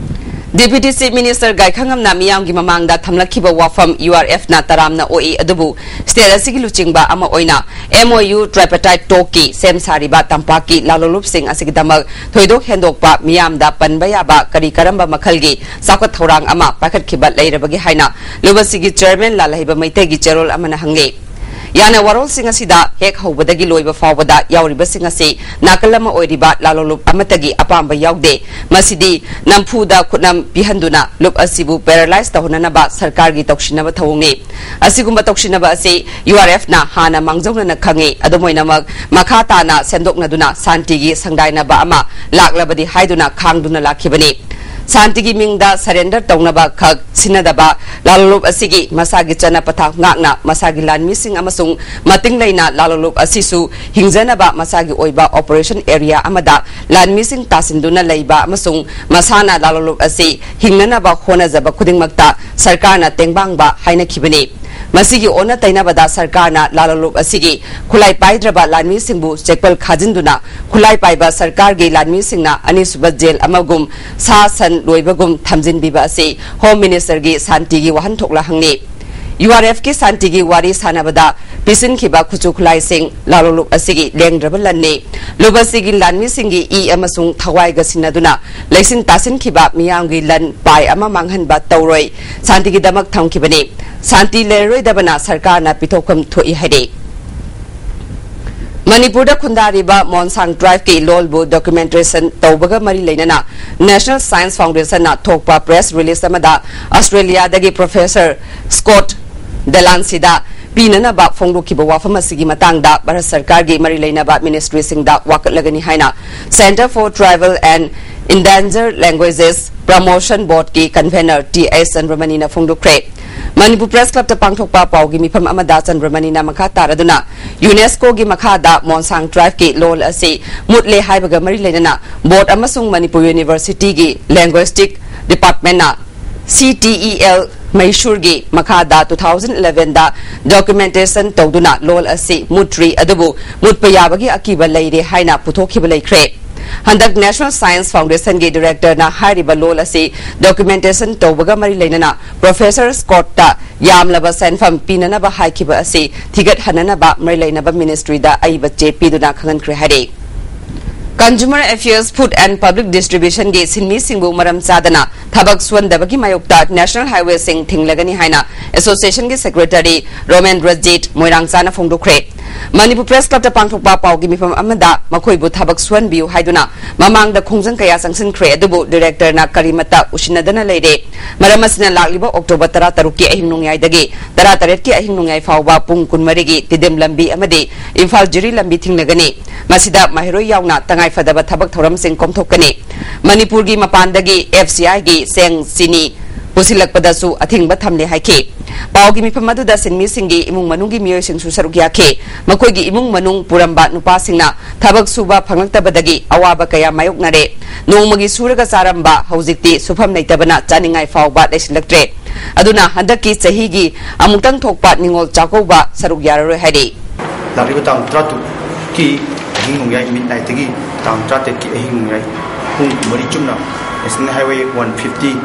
Deputy Chief Minister ꯒꯥꯏꯈꯉꯝꯅ ꯃꯤꯌꯥꯝꯒꯤ ꯃꯃꯥꯡꯗ ꯊꯝꯂꯛꯈꯤꯕ ꯋꯥꯐꯝ U R F ꯅ ꯇꯔꯥꯝꯅ ꯑꯣꯛꯏ, ꯑꯗꯨꯕꯨ state ꯑꯁꯤꯒꯤ ꯂꯨꯆꯤꯡꯕ ꯑꯃ ꯑꯣꯏꯅ M O U tripartite talk ꯀꯤ ꯁꯦꯝ ꯁꯥꯔꯤꯕ ꯇꯝꯄꯥꯛꯀꯤ ꯂꯥꯂꯣꯡꯂꯨꯞꯁꯤꯡ ꯑꯁꯤꯒꯤꯗꯃꯛ ꯊꯣꯏꯗꯣꯛ ꯍꯦꯟꯗꯣꯛꯄ ꯃꯤꯌꯥꯝꯗ ꯄꯟꯕ ꯌꯥꯕ ꯀꯔꯤ ꯀꯔꯝꯕ ꯃꯈꯜꯒꯤ ꯆꯥꯎꯈꯠ ꯊꯧꯔꯥꯡ ꯑꯃ ꯄꯥꯏꯈꯠꯈꯤꯕ ꯂꯩꯔꯕꯒꯦ ꯍꯥꯏꯅ ꯂꯨꯕꯁꯤꯒꯤ chairman ꯂꯥꯜꯍꯩꯕ ꯃꯩꯇꯩꯒꯤ ꯆꯦꯔꯣꯜ ꯑꯃꯅ ꯍꯪꯂꯤ꯫ ꯌꯥꯅ ꯋꯥꯔꯣꯜꯁꯤꯡ ꯑꯁꯤꯗ ꯍꯦꯛ ꯍꯧꯕꯗꯒꯤ ꯂꯣꯏꯕ ꯐꯥꯎꯕꯗ ꯌꯥꯎꯔꯤꯕꯁꯤꯡ ꯑꯁꯤ ꯅꯥꯀꯜ ꯑꯃ ꯑꯣꯏꯔꯤꯕ ꯂꯥꯂꯣꯂꯨꯞ ꯑꯃꯠꯇꯒꯤ ꯑꯄꯥꯝꯕ ꯌꯥꯎꯗꯦ꯫ ꯃꯁꯤꯗꯤ ꯅꯝꯐꯨꯗ ꯈꯨꯠꯅꯝ ꯄꯤꯍꯟꯗꯨꯅ ꯂꯨꯞ ꯑꯁꯤꯕꯨ paralyze ꯇꯧꯍꯟꯅꯅꯕ ꯁꯔꯀꯥꯔꯒꯤ ꯇꯧꯁꯤꯟꯅꯕ ꯊꯧꯑꯣꯡꯅꯤ꯫ ꯑꯁꯤꯒꯨꯝꯕ ꯇꯧꯁꯤꯟꯅꯕ ꯑꯁꯤ URFꯅ ꯍꯥꯟꯅ ꯃꯥꯡꯖꯧꯅꯅ ꯈꯪꯏ꯫ ꯑꯗꯨꯝ ꯑꯣꯏꯅꯃꯛ, ꯃꯈꯥ ꯇꯥꯅ ꯁꯦꯝꯗꯣꯛꯅꯗꯨꯅ ꯁꯥꯟꯇꯤꯒꯤ ꯁꯪꯗꯥꯏꯅꯕ ꯑꯃ ꯂꯥꯛꯂꯕꯗꯤ ꯍꯥꯏꯗꯨꯅ ꯈꯥꯡꯗꯨꯅ ꯂꯥꯛꯈꯤꯕꯅꯤ꯫ ꯁꯥꯟꯇꯤꯒꯤ ꯃꯤꯡꯗ surrender ꯇꯧꯅꯕ ꯈꯛ ꯁꯤꯟꯅꯗꯕ, ꯂꯥꯂꯣꯂꯨꯞ ꯑꯁꯤꯒꯤ ꯃꯁꯥꯒꯤ ꯆꯠꯅ ꯄꯊꯥꯞ ꯉꯥꯛꯅ ꯃꯁꯥꯒꯤ ꯂꯥꯟꯃꯤꯁꯤꯡ ꯑꯃꯁꯨꯡ ꯃꯇꯤꯡ ꯂꯩꯅ ꯂꯥꯂꯣꯂꯨꯞ ꯑꯁꯤꯁꯨ ꯍꯤꯡꯖꯅꯕ ꯃꯁꯥꯒꯤ ꯑꯣꯏꯕ operation area ꯑꯃꯗ ꯂꯥꯟꯃꯤꯁꯤꯡ ꯇꯥꯁꯤꯟꯗꯨꯅ ꯂꯩꯕ ꯑꯃꯁꯨꯡ ꯃꯁꯥꯅ ꯂꯥꯂꯣꯂꯨꯞ ꯑꯁꯤ ꯍꯤꯡꯅꯅꯕ ꯍꯣꯠꯅꯖꯕ ꯈꯨꯗꯤꯡꯃꯛꯇ ꯁꯔꯀꯥꯔꯅ ꯇꯦꯡꯕꯥꯡꯕ ꯍꯥꯏꯅꯈꯤꯕꯅꯤ꯫ ꯃꯁꯤꯒꯤ ꯑꯣꯟꯅ ꯇꯩꯅꯕꯗ ꯁꯔꯀꯥꯔꯅ ꯂꯥꯂꯣꯂꯨꯞ ꯑꯁꯤꯒꯤ ꯈꯨꯠꯂꯥꯏ ꯄꯥꯏꯗ꯭ꯔꯕ ꯂꯥꯟꯃꯤꯁꯤꯡꯕꯨ ꯆꯦꯛꯄꯜ ꯈꯥꯖꯤꯟꯗꯨꯅ ꯈꯨꯠꯂꯥꯏ ꯄꯥꯏꯕ ꯁꯔꯀꯥꯔꯒꯤ ꯂꯥꯟꯃꯤꯁꯤꯡꯅ ꯑꯅꯤꯁꯨꯕ ꯖꯦꯜ ꯑꯃꯒꯨꯝ ꯁꯥ ꯁꯟ ꯂꯣꯏꯕꯒꯨꯝ ꯊꯝꯖꯤꯟꯕꯤꯕ ꯑꯁꯤ Home Ministerꯒꯤ ꯁꯥꯟꯇꯤꯒꯤ ꯋꯥꯍꯟꯊꯣꯛꯂ ꯍꯪꯂꯤ꯫ URFꯀꯤ ꯁꯥꯟꯇꯤꯒꯤ ꯋꯥꯔꯤ ꯁꯥꯟꯅꯕꯗ ꯄꯤꯁꯤꯟꯈꯤꯕ ꯈꯨꯠꯁꯨ ꯈꯨꯠꯂꯥꯏꯁꯤꯡ ꯂꯥꯂꯣꯂꯨꯞ ꯑꯁꯤꯒꯤ ꯂꯦꯡꯗ꯭ꯔꯕ ꯂꯟꯅꯤ꯫ ꯂꯨꯞ ꯑꯁꯤꯒꯤ ꯂꯥꯟꯃꯤꯁꯤꯡꯒꯤ ꯏ ꯑꯃꯁꯨꯡ ꯊꯋꯥꯏꯒ ꯁꯤꯟꯅꯗꯨꯅ ꯂꯩꯁꯤꯟ ꯇꯥꯁꯤꯟꯈꯤꯕ ꯃꯤꯌꯥꯝꯒꯤ ꯂꯟ ꯄꯥꯏ ꯑꯃ ꯃꯥꯡꯍꯟꯕ ꯇꯧꯔꯣꯏ꯫ ꯁꯥꯟꯇꯤꯒꯤꯗꯃꯛ ꯊꯝꯈꯤꯕꯅꯤ꯫ ꯁꯥꯟꯇꯤ ꯂꯩꯔꯔꯣꯏꯗꯕꯅ ꯁꯔꯀꯥꯔꯅ ꯄꯤꯊꯣꯛꯐꯝ ꯊꯣꯛꯏ ꯍꯥꯏꯔꯤ꯫ ꯃꯅꯤꯄꯨꯔꯗ ꯈꯨꯟꯗꯥꯔꯤꯕ ꯃꯣꯟꯁꯥꯡ tribeꯀꯤ ꯂꯣꯜꯕꯨ documentation ꯇꯧꯕꯒ ꯃꯔꯤ ꯂꯩꯅꯅ National Science Foundationꯅ ꯊꯣꯛꯄ press release ꯑꯃꯗ Australiaꯗꯒꯤ Professor Scott Delanceyꯗ ꯄꯤꯅꯅꯕ ꯐꯣꯡꯗꯣꯛꯈꯤꯕ ꯋꯥꯐꯝ ꯑꯁꯤꯒꯤ ꯃꯇꯥꯡꯗ ꯚꯥꯔꯠ ꯁꯔꯀꯥꯔꯒꯤ ꯃꯔꯤ ꯂꯩꯅꯕ ministryꯁꯤꯡꯗ ꯋꯥꯀꯠꯂꯒꯅꯤ ꯍꯥꯏꯅ Centre for Tribal and Endangered Languages Promotion Boardꯀꯤ convener T H Chandramaniꯅ ꯐꯣꯡꯗꯣꯛꯈ꯭ꯔꯦ꯫ Manipur Press Clubꯇ ꯄꯥꯡꯊꯣꯛꯄ ꯄꯥꯎꯒꯤ ꯃꯤꯐꯝ ꯑꯃꯗ ꯆꯟꯗ꯭ꯔꯃꯅꯤꯅ ꯃꯈꯥ ꯇꯥꯔꯗꯨꯅ, UNESCOꯒꯤ ꯃꯈꯥꯗ ꯃꯣꯟꯁꯥꯡ tribeꯀꯤ ꯂꯣꯜ ꯑꯁꯤ ꯃꯨꯠꯂꯦ ꯍꯥꯏꯕꯒ ꯃꯔꯤ ꯂꯩꯅꯅ board ꯑꯃꯁꯨꯡ Manipur Universityꯒꯤ linguistic departmentꯅ C T E L ꯃꯩꯁꯨꯔꯒꯤ ꯃꯈꯥꯗ two thousand elevenꯗ documentation ꯇꯧꯗꯨꯅ ꯂꯣꯜ ꯑꯁꯤ ꯃꯨꯠꯇ꯭ꯔꯤ, ꯑꯗꯨꯕꯨ ꯃꯨꯠꯄ ꯌꯥꯕꯒꯤ ꯑꯀꯤꯕ ꯂꯩꯔꯦ ꯍꯥꯏꯅ ꯄꯨꯊꯣꯛꯈꯤꯕ ꯂꯩꯈ꯭ꯔꯦ꯫ ꯍꯟꯗꯛ National Science Foundationꯒꯤ directorꯅ ꯍꯥꯏꯔꯤꯕ ꯂꯣꯜ ꯑꯁꯤ documentation ꯇꯧꯕꯒ ꯃꯔꯤ ꯂꯩꯅꯅ Professor Scottꯇ ꯌꯥꯝꯂꯕ ꯁꯦꯟꯐꯝ ꯄꯤꯅꯅꯕ ꯍꯥꯏꯈꯤꯕ ꯑꯁꯤ ꯊꯤꯒꯠꯍꯟꯅꯅꯕ ꯃꯔꯤ ꯂꯩꯅꯕ ministryꯗ ꯑꯏꯕ ꯆꯦ ꯄꯤꯗꯨꯅ ꯈꯪꯍꯟꯈ꯭ꯔꯦ ꯍꯥꯏꯔꯤ꯫ Consumer Affairs, Food and Public Distribution ꯒꯤ ꯁꯤꯟꯃꯤꯁꯤꯡꯕꯨ ꯃꯔꯝ ꯆꯥꯗꯅ ꯊꯕꯛ ꯁꯨꯍꯟꯗꯕꯒꯤ ꯃꯥꯌꯣꯛꯇ National Highway ꯁꯤꯡ ꯊꯤꯡꯂꯒꯅꯤ ꯍꯥꯏꯅ Association ꯒꯤ Secretary ꯔꯣꯃꯦꯟ ꯔꯖꯤꯠ ꯃꯣꯏꯔꯥꯡꯆꯥꯅ ꯐꯣꯡꯗꯣꯛꯈ꯭ꯔꯦ꯫ ꯃꯅꯤꯄꯨꯔ Press Club ꯇ ꯄꯥꯡꯊꯣꯛꯄ ꯄꯥꯎꯒꯤ ꯃꯤꯐꯝ ꯑꯃꯗ ꯃꯈꯣꯏꯕꯨ ꯊꯕꯛ ꯁꯨꯍꯟꯕꯤꯌꯨ ꯍꯥꯏꯗꯨꯅ ꯃꯃꯥꯡꯗ ꯈꯣꯡꯖꯪ ꯀꯌꯥ ꯆꯪꯁꯤꯟꯈ꯭ꯔꯦ, ꯑꯗꯨꯕꯨ Director ꯅ ꯀꯔꯤꯃꯠꯇ ꯎꯁꯤꯟꯅꯗꯅ ꯂꯩꯔꯦ꯫ ꯃꯔꯝ ꯑꯁꯤꯅ ꯂꯥꯛꯂꯤꯕ October ꯇꯔꯥꯇꯔꯨꯛꯀꯤ ꯑꯍꯤꯡ ꯅꯣꯡꯌꯥꯏꯗꯒꯤ ꯇꯔꯥꯇꯔꯦꯠꯀꯤ ꯑꯍꯤꯡ ꯅꯣꯡꯌꯥꯏ ꯐꯥꯎꯕ ꯄꯨꯡ ꯀꯨꯟꯃꯔꯤꯒꯤ ꯇꯤꯗꯤꯝ ꯂꯝꯕꯤ ꯑꯃꯗꯤ ꯏꯝꯐꯥꯜ ꯖꯤꯔꯤ ꯂꯝꯕꯤ ꯊꯤꯡꯂꯒꯅꯤ꯫ ꯃꯁꯤꯗ ꯃꯍꯩꯔꯣꯏ ꯌꯥꯎꯅ ꯇꯉꯥꯏꯐꯗꯕ ꯊꯕꯛ ꯊꯧꯔꯝꯁꯤꯡ ꯀꯣꯝꯊꯣꯛꯀꯅꯤ꯫ ꯃꯅꯤꯄꯨꯔꯒꯤ ꯃꯄꯥꯟꯗꯒꯤ F C I ꯒꯤ ꯆꯦꯡ, ꯆꯤꯅꯤ ꯄꯨꯁꯤꯜꯂꯛꯄꯗꯁꯨ ꯑꯊꯤꯡꯕ ꯊꯝꯂꯦ ꯍꯥꯏꯈꯤ꯫ ꯄꯥꯎꯒꯤ ꯃꯤꯐꯝ ꯑꯗꯨꯗ ꯁꯤꯟꯃꯤꯁꯤꯡꯒꯤ ꯏꯃꯨꯡ ꯃꯅꯨꯡꯒꯤ ꯃꯤꯑꯣꯏꯁꯤꯡꯁꯨ ꯁꯔꯨꯛ ꯌꯥꯈꯤ꯫ ꯃꯈꯣꯏꯒꯤ ꯏꯃꯨꯡ ꯃꯅꯨꯡ ꯄꯨꯔꯝꯕ ꯅꯨꯄꯥꯁꯤꯡꯅ ꯊꯕꯛ ꯁꯨꯕ ꯐꯪꯂꯛꯇꯕꯗꯒꯤ ꯑꯋꯥꯕ ꯀꯌꯥ ꯃꯥꯌꯣꯛꯅꯔꯦ꯫ ꯅꯣꯡꯃꯒꯤ ꯁꯨꯔꯒ ꯆꯥꯔꯝꯕ ꯍꯧꯖꯤꯛꯇꯤ ꯁꯨꯐꯝ ꯂꯩꯇꯕꯅ ꯆꯥꯅꯤꯡꯉꯥꯏ ꯐꯥꯎꯕ ꯂꯩꯁꯤꯜꯂꯛꯇ꯭ꯔꯦ꯫ ꯑꯗꯨꯅ ꯍꯟꯗꯛꯀꯤ ꯆꯍꯤꯒꯤ ꯑꯃꯨꯛꯇꯪ ꯊꯣꯛꯄ ꯅꯤꯉꯣꯜ ꯆꯥꯛꯀꯧꯕ ꯁꯔꯨꯛ ꯌꯥꯔꯔꯣꯏ ꯍꯥꯏꯔꯤ꯫ ꯂꯥꯛꯂꯤꯕ ꯇꯥꯡ ꯇꯔꯥꯇꯔꯨꯛꯀꯤ ꯑꯍꯤꯡ ꯅꯣꯡꯌꯥꯏ midnight ꯇꯒꯤ ꯇꯥꯡ ꯇꯔꯥꯇꯔꯦꯠꯀꯤ ꯑꯍꯤꯡ ꯅꯣꯡꯌꯥꯏ ꯄꯨꯡ ꯃꯔꯤ ꯆꯨꯞꯅ National Highway one fifty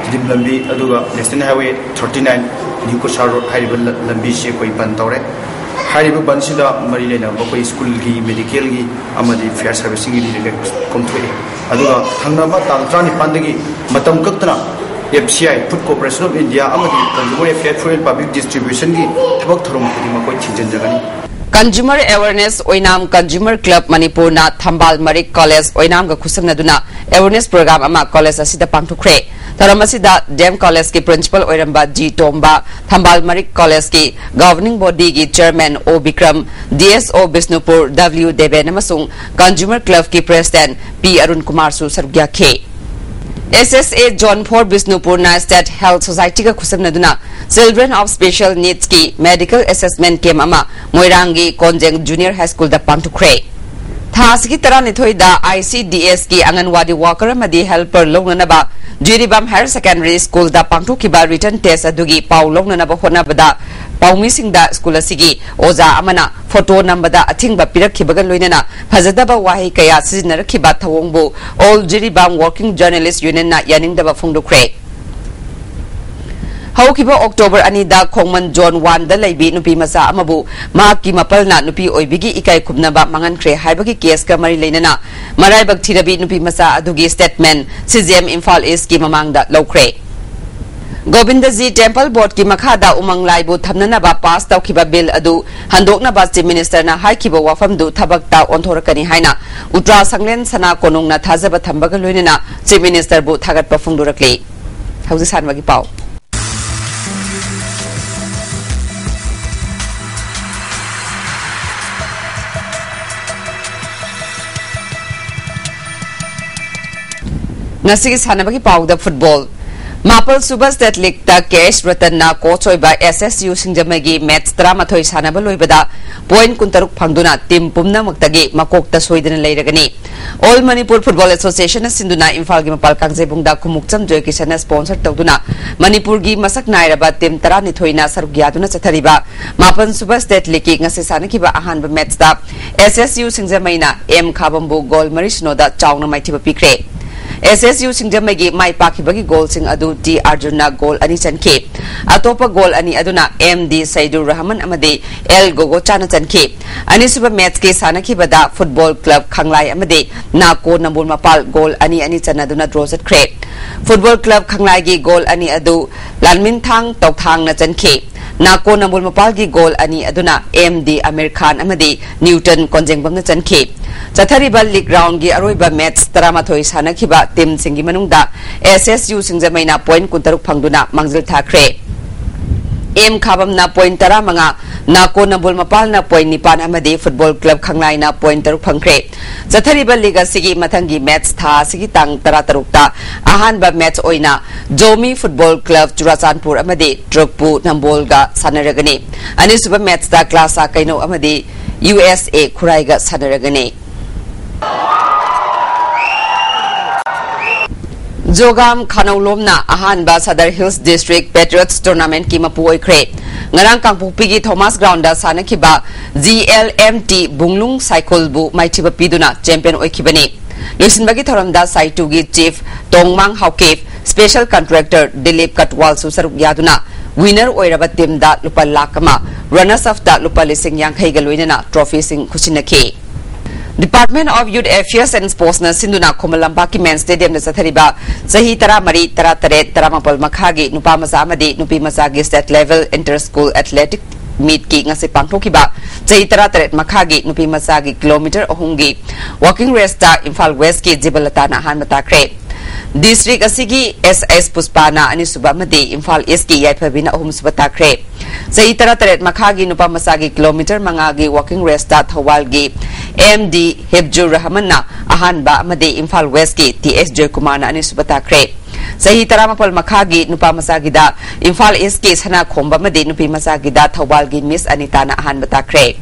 Tiddim ꯂꯝꯕꯤ, ꯑꯗꯨꯒ National Highway thirty nine New Cachar Road ꯍꯥꯏꯔꯤꯕ ꯂ-, ꯂꯝꯕꯤꯁꯤ ꯑꯩꯈꯣꯏ ꯕꯟ ꯇꯧꯔꯦ꯫ ꯍꯥꯏꯔꯤꯕ ꯕꯟꯁꯤꯗ ꯃꯔꯤ ꯂꯩꯅꯕ ꯑꯩꯈꯣꯏ school ꯒꯤ, medical ꯒꯤ ꯑꯃꯗꯤ fire service ꯁꯤꯡꯒꯤ relief ꯀꯣꯝꯊꯣꯛꯏ꯫ ꯑꯗꯨꯒ ꯊꯪꯅꯕ ꯇꯥꯡ ꯇꯔꯥꯅꯤꯄꯥꯟꯗꯒꯤ ꯃꯇꯝ ꯀꯛꯇꯅ F C I, Food Corporation of India ꯑꯃꯗꯤ Consumer Affairs, Food and Public Distribution ꯒꯤ ꯊꯕꯛ ꯊꯧꯔꯝ ꯈꯨꯗꯤꯡꯃꯛ ꯑꯩꯈꯣꯏ ꯊꯤꯡꯖꯤꯟꯖꯒꯅꯤ꯫ Consumer Awareness ꯑꯣꯏꯅꯥꯝ Consumer Club ꯃꯅꯤꯄꯨꯔꯅ ꯊꯝꯕꯥꯜ ꯃꯔꯤꯛ College ꯑꯣꯏꯅꯥꯝꯒ ꯈꯨꯠꯁꯝꯅꯗꯨꯅ awareness program ꯑꯃ college ꯑꯁꯤꯗ ꯄꯥꯡꯊꯣꯛꯈ꯭ꯔꯦ꯫ ꯊꯧꯔꯝ ꯑꯁꯤꯗ D M College ꯀꯤ Principal ꯑꯣꯏꯔꯝꯕ G ꯇꯣꯝꯕ, ꯊꯝꯕꯥꯜ ꯃꯔꯤꯛ College ꯀꯤ Governing Body ꯒꯤ Chairman O Bikram, D S O Bishnupur W Deben ꯑꯃꯁꯨꯡ Consumer Club ꯀꯤ President P ꯑꯔꯨꯟ ꯀꯨꯃꯥꯔꯁꯨ ꯁꯔꯨꯛ ꯌꯥꯈꯤ꯫ S S A Zone four ꯕꯤꯁꯅꯨꯄꯨꯔꯅ State Health Society ꯒ ꯈꯨꯠꯁꯝꯅꯗꯨꯅ Children of Special Needs ꯀꯤ Medical Assessment Camp ꯑꯃ ꯃꯣꯏꯔꯥꯡꯒꯤ ꯀꯣꯟꯖꯦꯡ Junior High School ꯗ ꯄꯥꯡꯊꯣꯛꯈ꯭ꯔꯦ꯫ ꯊꯥ ꯑꯁꯤꯒꯤ ꯇꯔꯥꯅꯤꯊꯣꯏꯗ I C D S ꯀꯤ ꯑꯪꯒꯟꯋꯥꯗꯤ worker ꯑꯃꯗꯤ helper ꯂꯧꯅꯅꯕ Jiribam Higher Secondary School ꯗ ꯄꯥꯡꯊꯣꯛꯈꯤꯕ written test ꯑꯗꯨꯒꯤ ꯄꯥꯎ ꯂꯧꯅꯅꯕ ꯍꯣꯠꯅꯕꯗ ꯄꯥꯎꯃꯤꯁꯤꯡꯗ school ꯑꯁꯤꯒꯤ ꯑꯣꯖꯥ ꯑꯃꯅ photo ꯅꯝꯕꯗ ꯑꯊꯤꯡꯕ ꯄꯤꯔꯛꯈꯤꯕꯒ ꯂꯣꯏꯅꯅ ꯐꯖꯗꯕ ꯋꯥꯍꯩ ꯀꯌꯥ ꯁꯤꯖꯤꯟꯅꯔꯛꯈꯤꯕ ꯊꯧꯑꯣꯡꯕꯨ All Jiribam Working Journalist Union ꯅ ꯌꯥꯅꯤꯡꯗꯕ ꯐꯣꯡꯗꯣꯛꯈ꯭ꯔꯦ꯫ ꯍꯧꯈꯤꯕ ꯑꯣꯛꯇꯣꯕꯔ ꯑꯅꯤꯗ ꯈꯣꯡꯃꯟ ꯖꯣꯟ ꯋꯥꯟꯗ ꯂꯩꯕꯤ ꯅꯨꯄꯤ ꯃꯆꯥ ꯑꯃꯕꯨ ꯃꯍꯥꯛꯀꯤ ꯃꯄꯜꯅ ꯅꯨꯄꯤ ꯑꯣꯏꯕꯤꯒꯤ ꯏꯀꯥꯏ ꯈꯨꯝꯅꯕ ꯃꯥꯡꯍꯟꯈ꯭ꯔꯦ ꯍꯥꯏꯕꯒꯤ ꯀꯦꯁꯀ ꯃꯔꯤ ꯂꯩꯅꯅ ꯃꯔꯥꯏꯕꯛ ꯊꯤꯔꯕꯤ ꯅꯨꯄꯤ ꯃꯆꯥ ꯑꯗꯨꯒꯤ ꯁ꯭ꯇꯦꯠꯃꯦꯟ ꯁꯤꯖꯤꯑꯦꯝ ꯏꯝꯐꯥꯜ ꯏꯁꯀꯤ ꯃꯃꯥꯡꯗ ꯂꯧꯈ꯭ꯔꯦ꯫ ꯒꯣꯕꯤꯟꯗꯖꯤ ꯇꯦꯝꯄꯜ ꯕꯣꯔꯗꯀꯤ ꯃꯈꯥꯗ ꯎꯃꯪ ꯂꯥꯏꯕꯨ ꯊꯝꯅꯅꯕ ꯄꯥꯁ ꯇꯧꯈꯤꯕ ꯕꯤꯜ ꯑꯗꯨ ꯍꯟꯗꯣꯛꯅꯕ ꯆꯤꯐ ꯃꯤꯅꯤꯁꯇꯔꯅ ꯍꯥꯏꯈꯤꯕ ꯋꯥꯐꯝꯗꯨ ꯊꯕꯛꯇ ꯑꯣꯟꯊꯣꯔꯛꯀꯅꯤ ꯍꯥꯏꯅ ꯎꯇ꯭ꯔꯥ ꯁꯪꯂꯦꯟ ꯁꯅꯥ ꯀꯣꯅꯨꯡꯅ ꯊꯥꯖꯕ ꯊꯝꯕꯒ ꯂꯣꯏꯅꯅ ꯆꯤꯐ ꯃꯤꯅꯤꯁꯇꯔꯕꯨ ꯊꯥꯒꯠꯄ ꯐꯣꯡꯗꯣꯔꯛꯂꯤ꯫ ꯍꯧꯖꯤꯛ ꯁꯥꯟꯅꯕꯒꯤ ꯄꯥꯎ꯫ ꯉꯁꯤꯒꯤ ꯁꯥꯟꯅꯕꯒꯤ ꯄꯥꯎꯗ ꯐꯨꯠꯕꯣꯜ꯫ ꯃꯥꯄꯜ ꯁꯨꯕ ꯁ꯭ꯇꯦꯠ ꯂꯤꯒꯇ ꯀꯦ ꯑꯦꯁ ꯔꯇꯟꯅ ꯀꯣꯆ ꯑꯣꯏꯕ ꯑꯦꯁ ꯑꯦꯁ ꯌꯨ ꯁꯤꯡꯖꯃꯩꯒꯤ ꯃꯦꯠꯆ ꯇꯔꯥꯃꯥꯊꯣꯏ ꯁꯥꯟꯅꯕ ꯂꯣꯏꯕꯗ ꯄꯣꯏꯟꯠ ꯀꯨꯟꯇꯔꯨꯛ ꯐꯪꯗꯨꯅ ꯇꯤꯝ ꯄꯨꯝꯅꯃꯛꯇꯒꯤ ꯃꯀꯣꯛꯇ ꯁꯣꯏꯗꯅ ꯂꯩꯔꯒꯅꯤ꯫ ꯑꯣꯜ ꯃꯅꯤꯄꯨꯔ ꯐꯨꯠꯕꯣꯜ ꯑꯦꯁꯣꯁꯤꯌꯦꯁꯟꯅ ꯁꯤꯟꯗꯨꯅ ꯏꯝꯐꯥꯜꯒꯤ ꯃꯄꯥꯜ ꯀꯥꯡꯖꯩꯕꯨꯡꯗ ꯈꯨꯃꯨꯛꯆꯝ ꯖꯣꯏꯀꯤꯁꯟꯅ ꯁ꯭ꯄꯣꯟꯁꯔ ꯇꯧꯗꯨꯅ ꯃꯅꯤꯄꯨꯔꯒꯤ ꯃꯁꯛ ꯅꯥꯏꯔꯕ ꯇꯤꯝ ꯇꯔꯥꯅꯤꯊꯣꯏꯅ ꯁꯔꯨꯛ ꯌꯥꯗꯨꯅ ꯆꯠꯊꯔꯤꯕ ꯃꯥꯄꯜ ꯁꯨꯕ ꯁ꯭ꯇꯦꯠ ꯂꯤꯒꯀꯤ ꯉꯁꯤ ꯁꯥꯟꯅꯈꯤꯕ ꯑꯍꯥꯟꯕ ꯃꯦꯠꯆꯇ ꯑꯦꯁ ꯑꯦꯁ ꯌꯨ ꯁꯤꯡꯖꯃꯩꯅ ꯑꯦꯝ ꯈꯥꯕꯝꯕꯨ ꯒꯣꯜ ꯃꯔꯤ ꯁꯤꯅꯣꯗ ꯆꯥꯎꯅ ꯃꯥꯏꯊꯤꯕ ꯄꯤꯈ꯭ꯔꯦ꯫ ꯑꯦꯁ ꯑꯦꯁ ꯌꯨ ꯁꯤꯡꯖꯃꯩꯒꯤ ꯃꯥꯏ ꯄꯥꯛꯈꯤꯕꯒꯤ ꯒꯣꯜꯁꯤꯡ ꯑꯗꯨ ꯇꯤ ꯑꯥꯔꯖꯨꯟꯅ ꯒꯣꯜ ꯑꯅꯤ ꯆꯟꯈꯤ꯫ ꯑꯇꯣꯞꯄ ꯒꯣꯜ ꯑꯅꯤ ꯑꯗꯨꯅ ꯑꯦꯝ ꯗꯤ ꯁꯩꯗꯨꯔ ꯔꯍꯃꯟ ꯑꯃꯗꯤ ꯑꯦꯜ ꯒꯣꯒꯣꯆꯥꯅ ꯆꯟꯈꯤ꯫ ꯑꯅꯤꯁꯨꯕ ꯃꯦꯠꯆꯀꯤ ꯁꯥꯟꯅꯈꯤꯕꯗ ꯐꯨꯠꯕꯣꯜ ꯀ꯭ꯂꯕ ꯈꯪꯂꯥꯏ ꯑꯃꯗꯤ ꯅꯥꯀꯣ ꯅꯝꯕꯣꯜ ꯃꯄꯥꯜ ꯒꯣꯜ ꯑꯅꯤ ꯑꯅꯤ ꯆꯟꯅꯗꯨꯅ ꯗ꯭ꯔꯣ ꯆꯠꯈ꯭ꯔꯦ꯫ ꯐꯨꯠꯕꯣꯜ ꯀ꯭ꯂꯕ ꯈꯪꯂꯥꯏꯒꯤ ꯒꯣꯜ ꯑꯅꯤ ꯑꯗꯨ ꯂꯥꯟꯃꯤꯟꯊꯥꯡ ꯇꯧꯊꯥꯡꯅ ꯆꯟꯈꯤ꯫ ꯅꯥꯀꯣ ꯅꯝꯕꯣꯜ ꯃꯄꯥꯜꯒꯤ ꯒꯣꯜ ꯑꯅꯤ ꯑꯗꯨꯅ ꯑꯦꯝ ꯗꯤ ꯑꯃꯤꯔ ꯈꯥꯟ ꯑꯃꯗꯤ ꯅ꯭ꯌꯨꯇꯟ ꯀꯣꯟꯖꯦꯡꯕꯝꯅ ꯆꯟꯈꯤ꯫ ꯆꯠꯊꯔꯤꯕ ꯂꯤꯒ ꯔꯥꯎꯟꯒꯤ ꯑꯔꯣꯏꯕ ꯃꯦꯠꯆ ꯇꯔꯥꯃꯥꯊꯣꯏ ꯁꯥꯟꯅꯈꯤꯕ ꯇꯤꯝꯁꯤꯡꯒꯤ ꯃꯅꯨꯡꯗ ꯑꯦꯁ ꯑꯦꯁ ꯌꯨ ꯁꯤꯡꯖꯃꯩꯅ ꯄꯣꯏꯟꯠ ꯀꯨꯟꯇꯔꯨꯛ ꯐꯪꯗꯨꯅ ꯃꯥꯡꯖꯤꯜ ꯊꯥꯈ꯭ꯔꯦ꯫ ꯑꯦꯝ ꯈꯥꯕꯝꯅ ꯄꯣꯏꯟꯠ ꯇꯔꯥꯃꯉꯥ, ꯅꯥꯀꯣ ꯅꯝꯕꯣꯜ ꯃꯄꯥꯜꯅ ꯄꯣꯏꯟꯠ ꯅꯤꯄꯥꯟ ꯑꯃꯗꯤ ꯐꯨꯠꯕꯣꯜ ꯀ꯭ꯂꯕ ꯈꯪꯂꯥꯏꯅ ꯄꯣꯏꯟꯠ ꯇꯔꯨꯛ ꯐꯪꯈ꯭ꯔꯦ꯫ ꯆꯠꯊꯔꯤꯕ ꯂꯤꯒ ꯑꯁꯤꯒꯤ ꯃꯊꯪꯒꯤ ꯃꯦꯠꯆ ꯊꯥ ꯑꯁꯤꯒꯤ ꯇꯥꯡ ꯇꯔꯥꯇꯔꯨꯛꯇ ꯑꯍꯥꯟꯕ ꯃꯦꯠꯆ ꯑꯣꯏꯅ ꯖꯣꯃꯤ ꯐꯨꯠꯕꯣꯜ ꯀ꯭ꯂꯕ ꯆꯨꯔꯥꯆꯥꯟꯄꯨꯔ ꯑꯃꯗꯤ ꯇ꯭ꯔꯨꯛꯄꯨ ꯅꯝꯕꯣꯜꯒ ꯁꯥꯟꯅꯔꯒꯅꯤ꯫ ꯑꯅꯤꯁꯨꯕ ꯃꯦꯠꯆꯇ ꯀ꯭ꯂꯥꯁꯥ ꯀꯩꯅꯧ ꯑꯃꯗꯤ ꯌꯨ ꯑꯦꯁ ꯑꯦ ꯈꯨꯔꯥꯏꯒ ꯁꯥꯟꯅꯔꯒꯅꯤ꯫ ꯖꯣꯒꯥꯝ ꯈꯥꯅꯧꯂꯣꯝꯅ ꯑꯍꯥꯟꯕ ꯁꯗꯔ ꯍꯤꯜꯁ ꯗꯤꯁꯇ꯭ꯔꯤꯛ ꯄꯦꯇ꯭ꯔꯤꯌꯠꯁ ꯇꯣꯔꯅꯥꯃꯦꯟꯠꯀꯤ ꯃꯄꯨ ꯑꯣꯏꯈ꯭ꯔꯦ꯫ ꯉꯔꯥꯡ ꯀꯥꯡꯄꯣꯛꯄꯤꯒꯤ ꯊꯣꯃꯥꯁ ꯒ꯭ꯔꯥꯎꯟꯗ ꯁꯥꯟꯅꯈꯤꯕ ꯖꯤ ꯑꯦꯜ ꯑꯦꯝ ꯇꯤ ꯕꯨꯡꯂꯨꯡ ꯁꯥꯏꯈꯨꯜꯕꯨ ꯃꯥꯏꯊꯤꯕ ꯄꯤꯗꯨꯅ ꯆꯦꯝꯄꯤꯌꯟ ꯑꯣꯏꯈꯤꯕꯅꯤ꯫ ꯂꯣꯏꯁꯤꯟꯕꯒꯤ ꯊꯧꯔꯝꯗ ꯁꯥꯏꯇꯨꯒꯤ chief ꯇꯣꯡꯃꯥꯡ Haokip, special contractor Dilip Katwalꯁꯨ ꯁꯔꯨꯛ ꯌꯥꯗꯨꯅ winner ꯑꯣꯏꯔꯕ teamꯗ ꯂꯨꯄꯥ ꯂꯥꯈ ꯑꯃ, runners upꯇ ꯂꯨꯄꯥ ꯂꯤꯁꯤꯡ ꯌꯥꯡꯈꯩꯒ ꯂꯣꯏꯅꯅ trophyꯁꯤꯡ ꯈꯨꯠꯁꯤꯟꯅꯈꯤ꯫ Department of Youth Affairs and Sportsꯅ ꯁꯤꯟꯗꯨꯅ ꯈꯨꯃꯟ ꯂꯝꯄꯥꯛꯀꯤ main stadiumꯗ ꯆꯠꯊꯔꯤꯕ ꯆꯍꯤ ꯇꯔꯥꯃꯔꯤ, ꯇꯔꯥꯇꯔꯦꯠ, ꯇꯔꯥꯃꯥꯄꯜ ꯃꯈꯥꯒꯤ ꯅꯨꯄꯥ ꯃꯆꯥ ꯑꯃꯗꯤ ꯅꯨꯄꯤ ꯃꯆꯥꯒꯤ state level inter-school athletic meetꯀꯤ ꯉꯁꯤ ꯄꯥꯡꯊꯣꯛꯈꯤꯕ ꯆꯍꯤ ꯇꯔꯥꯇꯔꯦꯠ ꯃꯈꯥꯒꯤ ꯅꯨꯄꯤ ꯃꯆꯥꯒꯤ kilometre ꯑꯍꯨꯝꯒꯤ walking raceꯇ ꯏꯝꯐꯥꯜ Westꯀꯤ ꯖꯤꯕꯂꯇꯥꯅ ꯑꯍꯥꯟꯕ ꯇꯥꯈ꯭ꯔꯦ꯫ District ꯑꯁꯤꯒꯤ S S ꯄꯨꯁꯄꯥꯅ ꯑꯅꯤꯁꯨꯕ ꯑꯃꯗꯤ ꯏꯝꯐꯥꯜ Eastꯀꯤ ꯌꯥꯏꯐꯕꯤꯅ ꯑꯍꯨꯝꯁꯨꯕ ꯇꯥꯈ꯭ꯔꯦ꯫ ꯆꯍꯤ ꯇꯔꯥꯇꯔꯦꯠ ꯃꯈꯥꯒꯤ ꯅꯨꯄꯥ ꯃꯆꯥꯒꯤ kilometre ꯃꯉꯥꯒꯤ walking raceꯇ ꯊꯧꯕꯥꯜꯒꯤ M D ꯍꯤꯞꯖꯨꯔ ꯔꯍꯃꯟꯅ ꯑꯍꯥꯟꯕ ꯑꯃꯗꯤ ꯏꯝꯐꯥꯜ Westꯀꯤ T S ꯖꯣꯏꯀꯨꯃꯥꯔꯅ ꯑꯅꯤꯁꯨꯕ ꯇꯥꯈ꯭ꯔꯦ꯫ ꯆꯍꯤ ꯇꯔꯥꯃꯥꯄꯜ ꯃꯈꯥꯒꯤ ꯅꯨꯄꯥ ꯃꯆꯥꯒꯤꯗ ꯏꯝꯐꯥꯜ Eastꯀꯤ ꯁꯅꯥꯈꯣꯝꯕ ꯑꯃꯗꯤ ꯅꯨꯄꯤ ꯃꯆꯥꯒꯤꯗ ꯊꯧꯕꯥꯜꯒꯤ Miss ꯑꯅꯤꯇꯥꯅ ꯑꯍꯥꯟꯕ ꯇꯥꯈ꯭ꯔꯦ꯫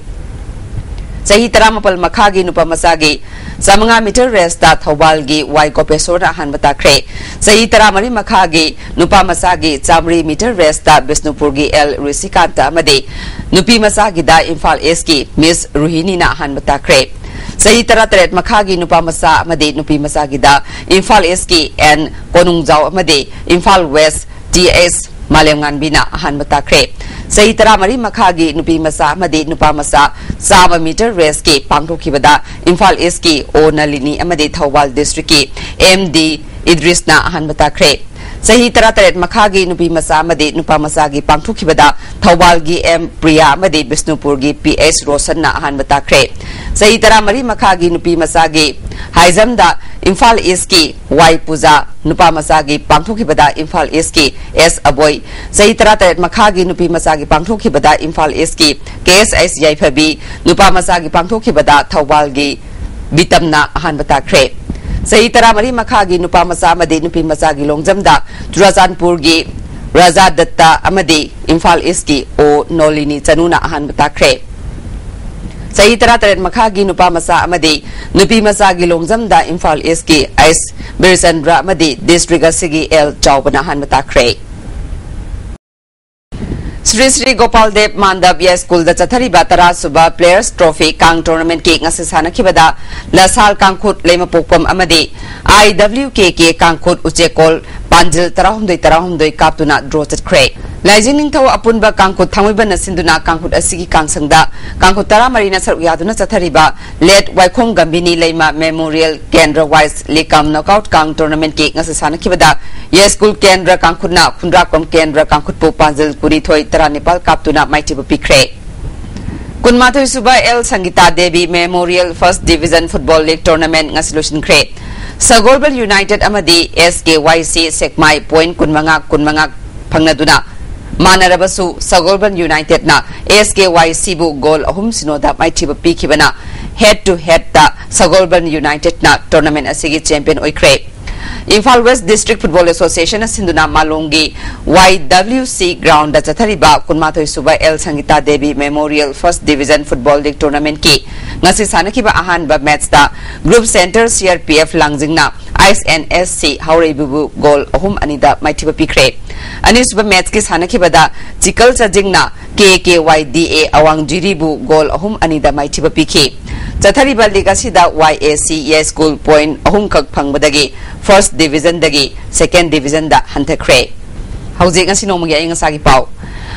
ꯆꯍꯤ ꯇꯔꯥꯃꯥꯄꯜ ꯃꯈꯥꯒꯤ ꯅꯨꯄꯥ ꯃꯆꯥꯒꯤ ꯆꯥꯃꯉꯥ metre raceꯇ ꯊꯧꯕꯥꯜꯒꯤ Y ꯒꯣꯄꯦꯁꯣꯔꯅ ꯑꯍꯥꯟꯕ ꯇꯥꯈ꯭ꯔꯦ꯫ ꯆꯍꯤ ꯇꯔꯥꯃꯔꯤ ꯃꯈꯥꯒꯤ ꯅꯨꯄꯥ ꯃꯆꯥꯒꯤ ꯆꯥꯃꯔꯤ metre raceꯇ ꯕꯤꯁꯅꯨꯄꯨꯔꯒꯤ L ꯔꯤꯁꯤꯀꯥꯟꯇ ꯑꯃꯗꯤ ꯅꯨꯄꯤ ꯃꯆꯥꯒꯤꯗ ꯏꯝꯐꯥꯜ Eastꯀꯤ Miss ꯔꯨꯍꯤꯅꯤꯅ ꯑꯍꯥꯟꯕ ꯇꯥꯈ꯭ꯔꯦ꯫ ꯆꯍꯤ ꯇꯔꯥꯇꯔꯦꯠ ꯃꯈꯥꯒꯤ ꯅꯨꯄꯥ ꯃꯆꯥ ꯑꯃꯗꯤ ꯅꯨꯄꯤ ꯃꯆꯥꯒꯤꯗ ꯏꯝꯐꯥꯜ Eastꯀꯤ N ꯀꯣꯅꯨꯡꯖꯥꯎ ꯑꯃꯗꯤ ꯏꯝꯐꯥꯜ West T S ꯃꯥꯂꯦꯝꯉꯥꯟꯕꯤꯅ ꯑꯍꯥꯟꯕ ꯇꯥꯈ꯭ꯔꯦ꯫ ꯆꯍꯤ ꯇꯔꯥꯃꯔꯤ ꯃꯈꯥꯒꯤ ꯅꯨꯄꯤ ꯃꯆꯥ ꯑꯃꯗꯤ ꯅꯨꯄꯥ ꯃꯆꯥ ꯆꯥꯝꯃ metre raceꯀꯤ ꯄꯥꯡꯊꯣꯛꯈꯤꯕꯗ ꯏꯝꯐꯥꯜ Eastꯀꯤ O ꯅꯂꯤꯅꯤ ꯑꯃꯗꯤ ꯊꯧꯕꯥꯜ Districtꯀꯤ M D ꯏꯗ꯭ꯔꯤꯁꯅ ꯑꯍꯥꯟꯕ ꯇꯥꯈ꯭ꯔꯦ꯫ ꯆꯍꯤ ꯇꯔꯥꯇꯔꯦꯠ ꯃꯈꯥꯒꯤ ꯅꯨꯄꯤ ꯃꯆꯥ ꯑꯃꯗꯤ ꯅꯨꯄꯥ ꯃꯆꯥꯒꯤ ꯄꯥꯡꯊꯣꯛꯈꯤꯕꯗ ꯊꯧꯕꯥꯜꯒꯤ M ꯄ꯭ꯔꯤꯌꯥ ꯑꯃꯗꯤ ꯕꯤꯁꯅꯨꯄꯨꯔꯒꯤ P H ꯔꯣꯁꯟꯅ ꯑꯍꯥꯟꯕ ꯇꯥꯈ꯭ꯔꯦ꯫ ꯆꯍꯤ ꯇꯔꯥꯃꯔꯤ ꯃꯈꯥꯒꯤ ꯅꯨꯄꯤ ꯃꯆꯥꯒꯤ high jumpꯗ ꯏꯝꯐꯥꯜ Eastꯀꯤ Y ꯄꯨꯖꯥ, ꯅꯨꯄꯥ ꯃꯆꯥꯒꯤ ꯄꯥꯡꯊꯣꯛꯈꯤꯕꯗ ꯏꯝꯐꯥꯜ Eastꯀꯤ S ꯑꯕꯣꯏ, ꯆꯍꯤ ꯇꯔꯥꯇꯔꯦꯠ ꯃꯈꯥꯒꯤ ꯅꯨꯄꯤ ꯃꯆꯥꯒꯤ ꯄꯥꯡꯊꯣꯛꯈꯤꯕꯗ ꯏꯝꯐꯥꯜ Eastꯀꯤ K S H ꯌꯥꯏꯐꯕꯤ, ꯅꯨꯄꯥ ꯃꯆꯥꯒꯤ ꯄꯥꯡꯊꯣꯛꯈꯤꯕꯗ ꯊꯧꯕꯥꯜꯒꯤ ꯕꯤꯇꯝꯅ ꯑꯍꯥꯟꯕ ꯇꯥꯈ꯭ꯔꯦ꯫ ꯆꯍꯤ ꯇꯔꯥꯃꯔꯤ ꯃꯈꯥꯒꯤ ꯅꯨꯄꯥ ꯃꯆꯥ ꯑꯃꯗꯤ ꯅꯨꯄꯤ ꯃꯆꯥꯒꯤ long jumpꯗ ꯆꯨꯔꯥꯆꯥꯟꯄꯨꯔꯒꯤ ꯔꯥꯖꯥ ꯗꯠꯇ ꯑꯃꯗꯤ ꯏꯝꯐꯥꯜ Eastꯀꯤ O ꯅꯣꯂꯤꯅꯤ ꯆꯅꯨꯅ ꯑꯍꯥꯟꯕ ꯇꯥꯈ꯭ꯔꯦ꯫ ꯆꯍꯤ ꯇꯔꯥꯇꯔꯦꯠ ꯃꯈꯥꯒꯤ ꯅꯨꯄꯥ ꯃꯆꯥ ꯑꯃꯗꯤ ꯅꯨꯄꯤ ꯃꯆꯥꯒꯤ long jumpꯗ ꯏꯝꯐꯥꯜ Eastꯀꯤ H ꯕꯤꯔꯆꯟꯗ꯭ꯔ ꯑꯃꯗꯤ district ꯑꯁꯤꯒꯤ L ꯆꯥꯎꯕꯅ ꯑꯍꯥꯟꯕ ꯇꯥꯈ꯭ꯔꯦ꯫ ꯁ꯭ꯔꯤ ꯁ꯭ꯔꯤ ꯒꯣꯄꯥꯜ ꯗꯦꯕ ꯃꯥꯟꯗꯕ ꯌꯥꯏ ꯁ꯭ꯀꯨꯜꯗ ꯆꯠꯊꯔꯤꯕ ꯇꯔꯥꯁꯨꯕ Players Trophy ꯀꯥꯡ tournamentꯀꯤ ꯉꯁꯤ ꯁꯥꯟꯅꯈꯤꯕꯗ ꯂꯁꯥꯜ ꯀꯥꯡꯈꯨꯠ ꯂꯩꯃꯄꯣꯛꯄꯝ ꯑꯃꯗꯤ I W K K ꯀꯥꯡꯈꯨꯠ ꯎꯆꯦꯀꯣꯜ ꯑꯟꯖꯤꯜ ꯇꯔꯥꯍꯨꯝꯗꯣꯏ ꯇꯔꯥꯍꯨꯝꯗꯣꯏ ꯀꯥꯞꯇꯨꯅ ꯗ꯭ꯔꯣ ꯆꯠꯈ꯭ꯔꯦ꯫ ꯂꯥꯏꯖꯤꯡ ꯅꯤꯡꯊꯧ ꯑꯄꯨꯟꯕ ꯀꯥꯡꯈꯨꯠ ꯊꯥꯡꯃꯩꯕꯟꯅ ꯁꯤꯟꯗꯨꯅ ꯀꯥꯡꯈꯨꯠ ꯑꯁꯤꯒꯤ ꯀꯥꯡꯁꯪꯗ ꯀꯥꯡꯈꯨꯠ ꯇꯔꯥꯃꯔꯤꯅ ꯁꯔꯨꯛ ꯌꯥꯗꯨꯅ ꯆꯠꯊꯔꯤꯕ ꯂꯦꯠ ꯋꯥꯏꯈꯣꯡ ꯒꯝꯚꯤꯅꯤ ꯂꯩꯃ ꯃꯦꯃꯣꯔꯤꯌꯦꯜ ꯀꯦꯟꯗ꯭ꯔ ꯋꯥꯏꯁ ꯂꯤꯀꯝ ꯅꯣꯀꯥꯎꯠ ꯀꯥꯡ ꯇꯣꯔꯅꯥꯃꯦꯟꯠꯀꯤ ꯉꯁꯤ ꯁꯥꯟꯅꯈꯤꯕꯗ ꯌꯥꯏꯁ꯭ꯀꯨꯜ ꯀꯦꯟꯗ꯭ꯔ ꯀꯥꯡꯈꯨꯠꯅ ꯈꯨꯟꯗ꯭ꯔꯥꯛꯄꯝ ꯀꯦꯟꯗ꯭ꯔ ꯀꯥꯡꯈꯨꯠꯄꯨ ꯄꯥꯟꯖꯤꯜ ꯀꯨꯟꯅꯤꯊꯣꯏ ꯇꯔꯥꯅꯤꯄꯥꯜ ꯀꯥꯞꯇꯨꯅ ꯃꯥꯏꯊꯤꯕ ꯄꯤꯈ꯭ꯔꯦ꯫ ꯀꯨꯟꯃꯥꯊꯣꯏ ꯁꯨꯕ L Sangita Devi memorial first division football league tournament ꯉꯁꯤ ꯂꯣꯏꯁꯤꯟꯈ꯭ꯔꯦ꯫ ꯁꯒꯣꯜꯕꯟ ꯌꯨꯅꯥꯏꯇꯦꯗ ꯑꯃꯗꯤ ꯑꯦꯁ ꯀꯦ ꯋꯥꯏ ꯁꯤ ꯁꯦꯛꯃꯥꯏ ꯄꯣꯏꯟꯠ ꯀꯨꯟꯃꯉꯥ ꯀꯨꯟꯃꯉꯥ ꯐꯪꯅꯗꯨꯅ ꯃꯥꯟꯅꯔꯕꯁꯨ ꯁꯒꯣꯜꯕꯟ ꯌꯨꯅꯥꯏꯇꯦꯗꯅ ꯑꯦꯁ ꯀꯦ ꯋꯥꯏ ꯁꯤꯕꯨ ꯒꯣꯜ ꯑꯍꯨꯝ ꯁꯤꯅꯣꯗ ꯃꯥꯏꯊꯤꯕ ꯄꯤꯈꯤꯕꯅ ꯍꯦꯗ ꯇꯨ ꯍꯦꯗꯇ ꯁꯒꯣꯜꯕꯟ ꯌꯨꯅꯥꯏꯇꯦꯗꯅ ꯇꯣꯔꯅꯥꯃꯦꯟꯠ ꯑꯁꯤꯒꯤ ꯆꯦꯝꯄꯤꯌꯟ ꯑꯣꯏꯈ꯭ꯔꯦ꯫ ꯏꯝꯐꯥꯜ ꯋꯦꯁ꯭ꯠ ꯗꯤꯁꯇ꯭ꯔꯤꯛ ꯐꯨꯠꯕꯣꯜ ꯑꯦꯁꯣꯁꯤꯌꯦꯁꯟꯅ ꯁꯤꯟꯗꯨꯅ ꯃꯥꯂꯣꯝꯒꯤ ꯋꯥꯏ ꯗꯕ꯭ꯂꯤꯎ ꯁꯤ ꯒ꯭ꯔꯥꯎꯟꯗ ꯆꯠꯊꯔꯤꯕ ꯀꯨꯟꯃꯥꯊꯣꯏ ꯁꯨꯕ L Sangita Devi memorial first division football league ꯇꯣꯔꯅꯥꯃꯦꯟꯠꯀꯤ ꯉꯁꯤ ꯁꯥꯟꯅꯈꯤꯕ ꯑꯍꯥꯟꯕ ꯃꯦꯠꯆꯇ group centre C R P F ꯂꯥꯡꯖꯤꯡꯅ ꯑꯥꯏꯁ ꯑꯦꯟ ꯑꯦꯁ ꯁꯤ ꯍꯥꯎꯔꯩꯕꯨꯕꯨ ꯒꯣꯜ ꯑꯍꯨꯝ ꯑꯅꯤꯗ ꯃꯥꯏꯊꯤꯕ ꯄꯤꯈ꯭ꯔꯦ꯫ ꯑꯅꯤꯁꯨꯕ ꯃꯦꯠꯆꯀꯤ ꯁꯥꯟꯅꯈꯤꯕꯗ ꯆꯤꯀꯜ ꯆꯥꯖꯤꯡꯅ ꯀꯦ ꯀꯦ ꯋꯥꯏ ꯗꯤ ꯑꯦ ꯑꯋꯥꯡ ꯖꯤꯔꯤꯕꯨ ꯒꯣꯜ ꯑꯍꯨꯝ ꯑꯅꯤꯗ ꯃꯥꯏꯊꯤꯕ ꯄꯤꯈꯤ꯫ ꯆꯠꯊꯔꯤꯕ ꯂꯤꯒ ꯑꯁꯤꯗ ꯋꯥꯏ ꯑꯦ ꯁꯤ ꯌꯥꯏꯁ꯭ꯀꯨꯜ ꯄꯣꯏꯟꯠ ꯑꯍꯨꯝꯈꯛ ꯐꯪꯕꯗꯒꯤ ꯐꯥꯔꯁꯠ ꯗꯤꯚꯤꯖꯟꯗꯒꯤ ꯁꯦꯀꯦꯟ ꯗꯤꯚꯤꯖꯟꯗ ꯍꯟꯊꯈ꯭ꯔꯦ꯫ ꯍꯧꯖꯤꯛ ꯉꯁꯤ ꯅꯣꯡꯃꯒꯤ ꯑꯏꯪ ꯑꯁꯥꯒꯤ ꯄꯥꯎ꯫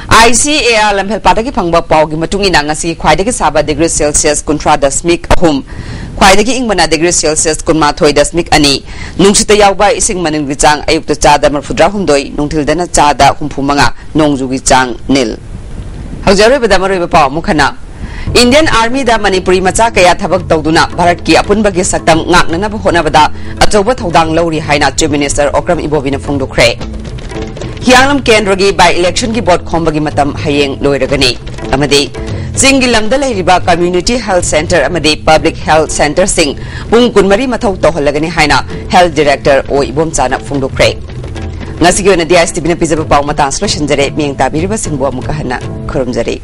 ꯑꯥꯏ ꯁꯤ ꯑꯦ ꯑꯥꯔ ꯂꯝꯐꯦꯜꯄꯥꯠꯇꯒꯤ ꯐꯪꯕ ꯄꯥꯎꯒꯤ ꯃꯇꯨꯡ ꯏꯟꯅ ꯉꯁꯤ ꯈ꯭ꯋꯥꯏꯗꯒꯤ ꯁꯥꯕ ꯗꯤꯒ꯭ꯔꯤ ꯁꯦꯜꯁꯤꯌꯁ ꯀꯨꯟꯊ꯭ꯔꯥ ꯗꯁꯃꯤꯛ ꯑꯍꯨꯝ, ꯈ꯭ꯋꯥꯏꯗꯒꯤ ꯏꯪꯕꯅ ꯗꯤꯒ꯭ꯔꯤ ꯁꯦꯜꯁꯤꯌꯁ ꯀꯨꯟꯃꯥꯊꯣꯏ ꯗꯁꯃꯤꯛ ꯑꯅꯤ, ꯅꯨꯡꯁꯤꯠꯇ ꯌꯥꯎꯕ ꯏꯁꯤꯡ ꯃꯅꯤꯜꯒꯤ ꯆꯥꯡ ꯑꯌꯨꯛꯇ ꯆꯥꯗ ꯃꯔꯐꯨꯇꯔꯥꯍꯨꯝꯗꯣꯏ, ꯅꯨꯡꯊꯤꯜꯗꯅ ꯆꯥꯗ ꯍꯨꯝꯐꯨꯃꯉꯥ, ꯅꯣꯡꯖꯨꯒꯤ ꯆꯥꯡ ꯅꯤꯜ꯫ ꯍꯧꯖꯤꯛ ꯑꯔꯣꯏꯕꯗ ꯃꯔꯨꯑꯣꯏꯕ ꯄꯥꯎ ꯑꯃꯨꯛ ꯍꯟꯅ꯫ ꯏꯟꯗꯤꯌꯟ ꯑꯥꯔꯃꯤꯗ ꯃꯅꯤꯄꯨꯔꯤ ꯃꯆꯥ ꯀꯌꯥ ꯊꯕꯛ ꯇꯧꯗꯨꯅ ꯚꯥꯔꯠꯀꯤ ꯑꯄꯨꯟꯕꯒꯤ ꯁꯛꯇꯝ ꯉꯥꯛꯅꯅꯕ ꯍꯣꯠꯅꯕꯗ ꯑꯆꯧꯕ ꯊꯧꯗꯥꯡ ꯂꯧꯔꯤ ꯍꯥꯏꯅ ꯆꯤꯐ ꯃꯤꯅꯤꯁꯇꯔ ꯑꯣꯀ꯭ꯔꯝ ꯏꯕꯣꯕꯤꯅ ꯐꯣꯡꯗꯣꯛꯈ꯭ꯔꯦ꯫ ꯍꯤꯌꯥꯡꯂꯝ ꯀꯦꯟꯗ꯭ꯔꯒꯤ ꯕꯥꯏ ꯏꯂꯦꯛꯁꯟꯒꯤ ꯚꯣꯠ ꯈꯣꯝꯕꯒꯤ ꯃꯇꯝ ꯍꯌꯦꯡ ꯂꯣꯏꯔꯒꯅꯤ꯫ ꯑꯃꯗꯤ ꯆꯤꯡꯒꯤ ꯂꯝꯗ ꯂꯩꯔꯤꯕ ꯀꯝꯃ꯭ꯌꯨꯅꯤꯇꯤ ꯍꯦꯜꯊ ꯁꯦꯟꯇꯔ ꯑꯃꯗꯤ ꯄꯕ꯭ꯂꯤꯛ ꯍꯦꯜꯊ ꯁꯦꯟꯇꯔꯁꯤꯡ ꯄꯨꯡ ꯀꯨꯟꯃꯔꯤ ꯃꯊꯧ ꯇꯧꯍꯜꯂꯒꯅꯤ ꯍꯥꯏꯅ ꯍꯦꯜꯊ ꯗꯤꯔꯦꯛꯇꯔ ꯑꯣ ꯏꯕꯣꯝꯆꯥꯅ ꯐꯣꯡꯗꯣꯛꯈ꯭ꯔꯦ꯫ ꯉꯁꯤꯒꯤ ꯑꯣꯏꯅꯗꯤ ꯑꯥꯏ ꯑꯦꯁ ꯇꯤ ꯚꯤꯅ ꯄꯤꯖꯕ ꯄꯥꯎ ꯃꯇꯥꯡ ꯑꯁꯤꯗ ꯂꯣꯏꯁꯤꯟꯖꯔꯦ꯫ ꯃꯤꯠꯌꯦꯡ ꯇꯥꯕꯤꯔꯤꯕꯁꯤꯡꯕꯨ ꯑꯃꯨꯛꯀ ꯍꯟꯅ ꯈꯨꯔꯨꯝꯖꯔꯤ꯫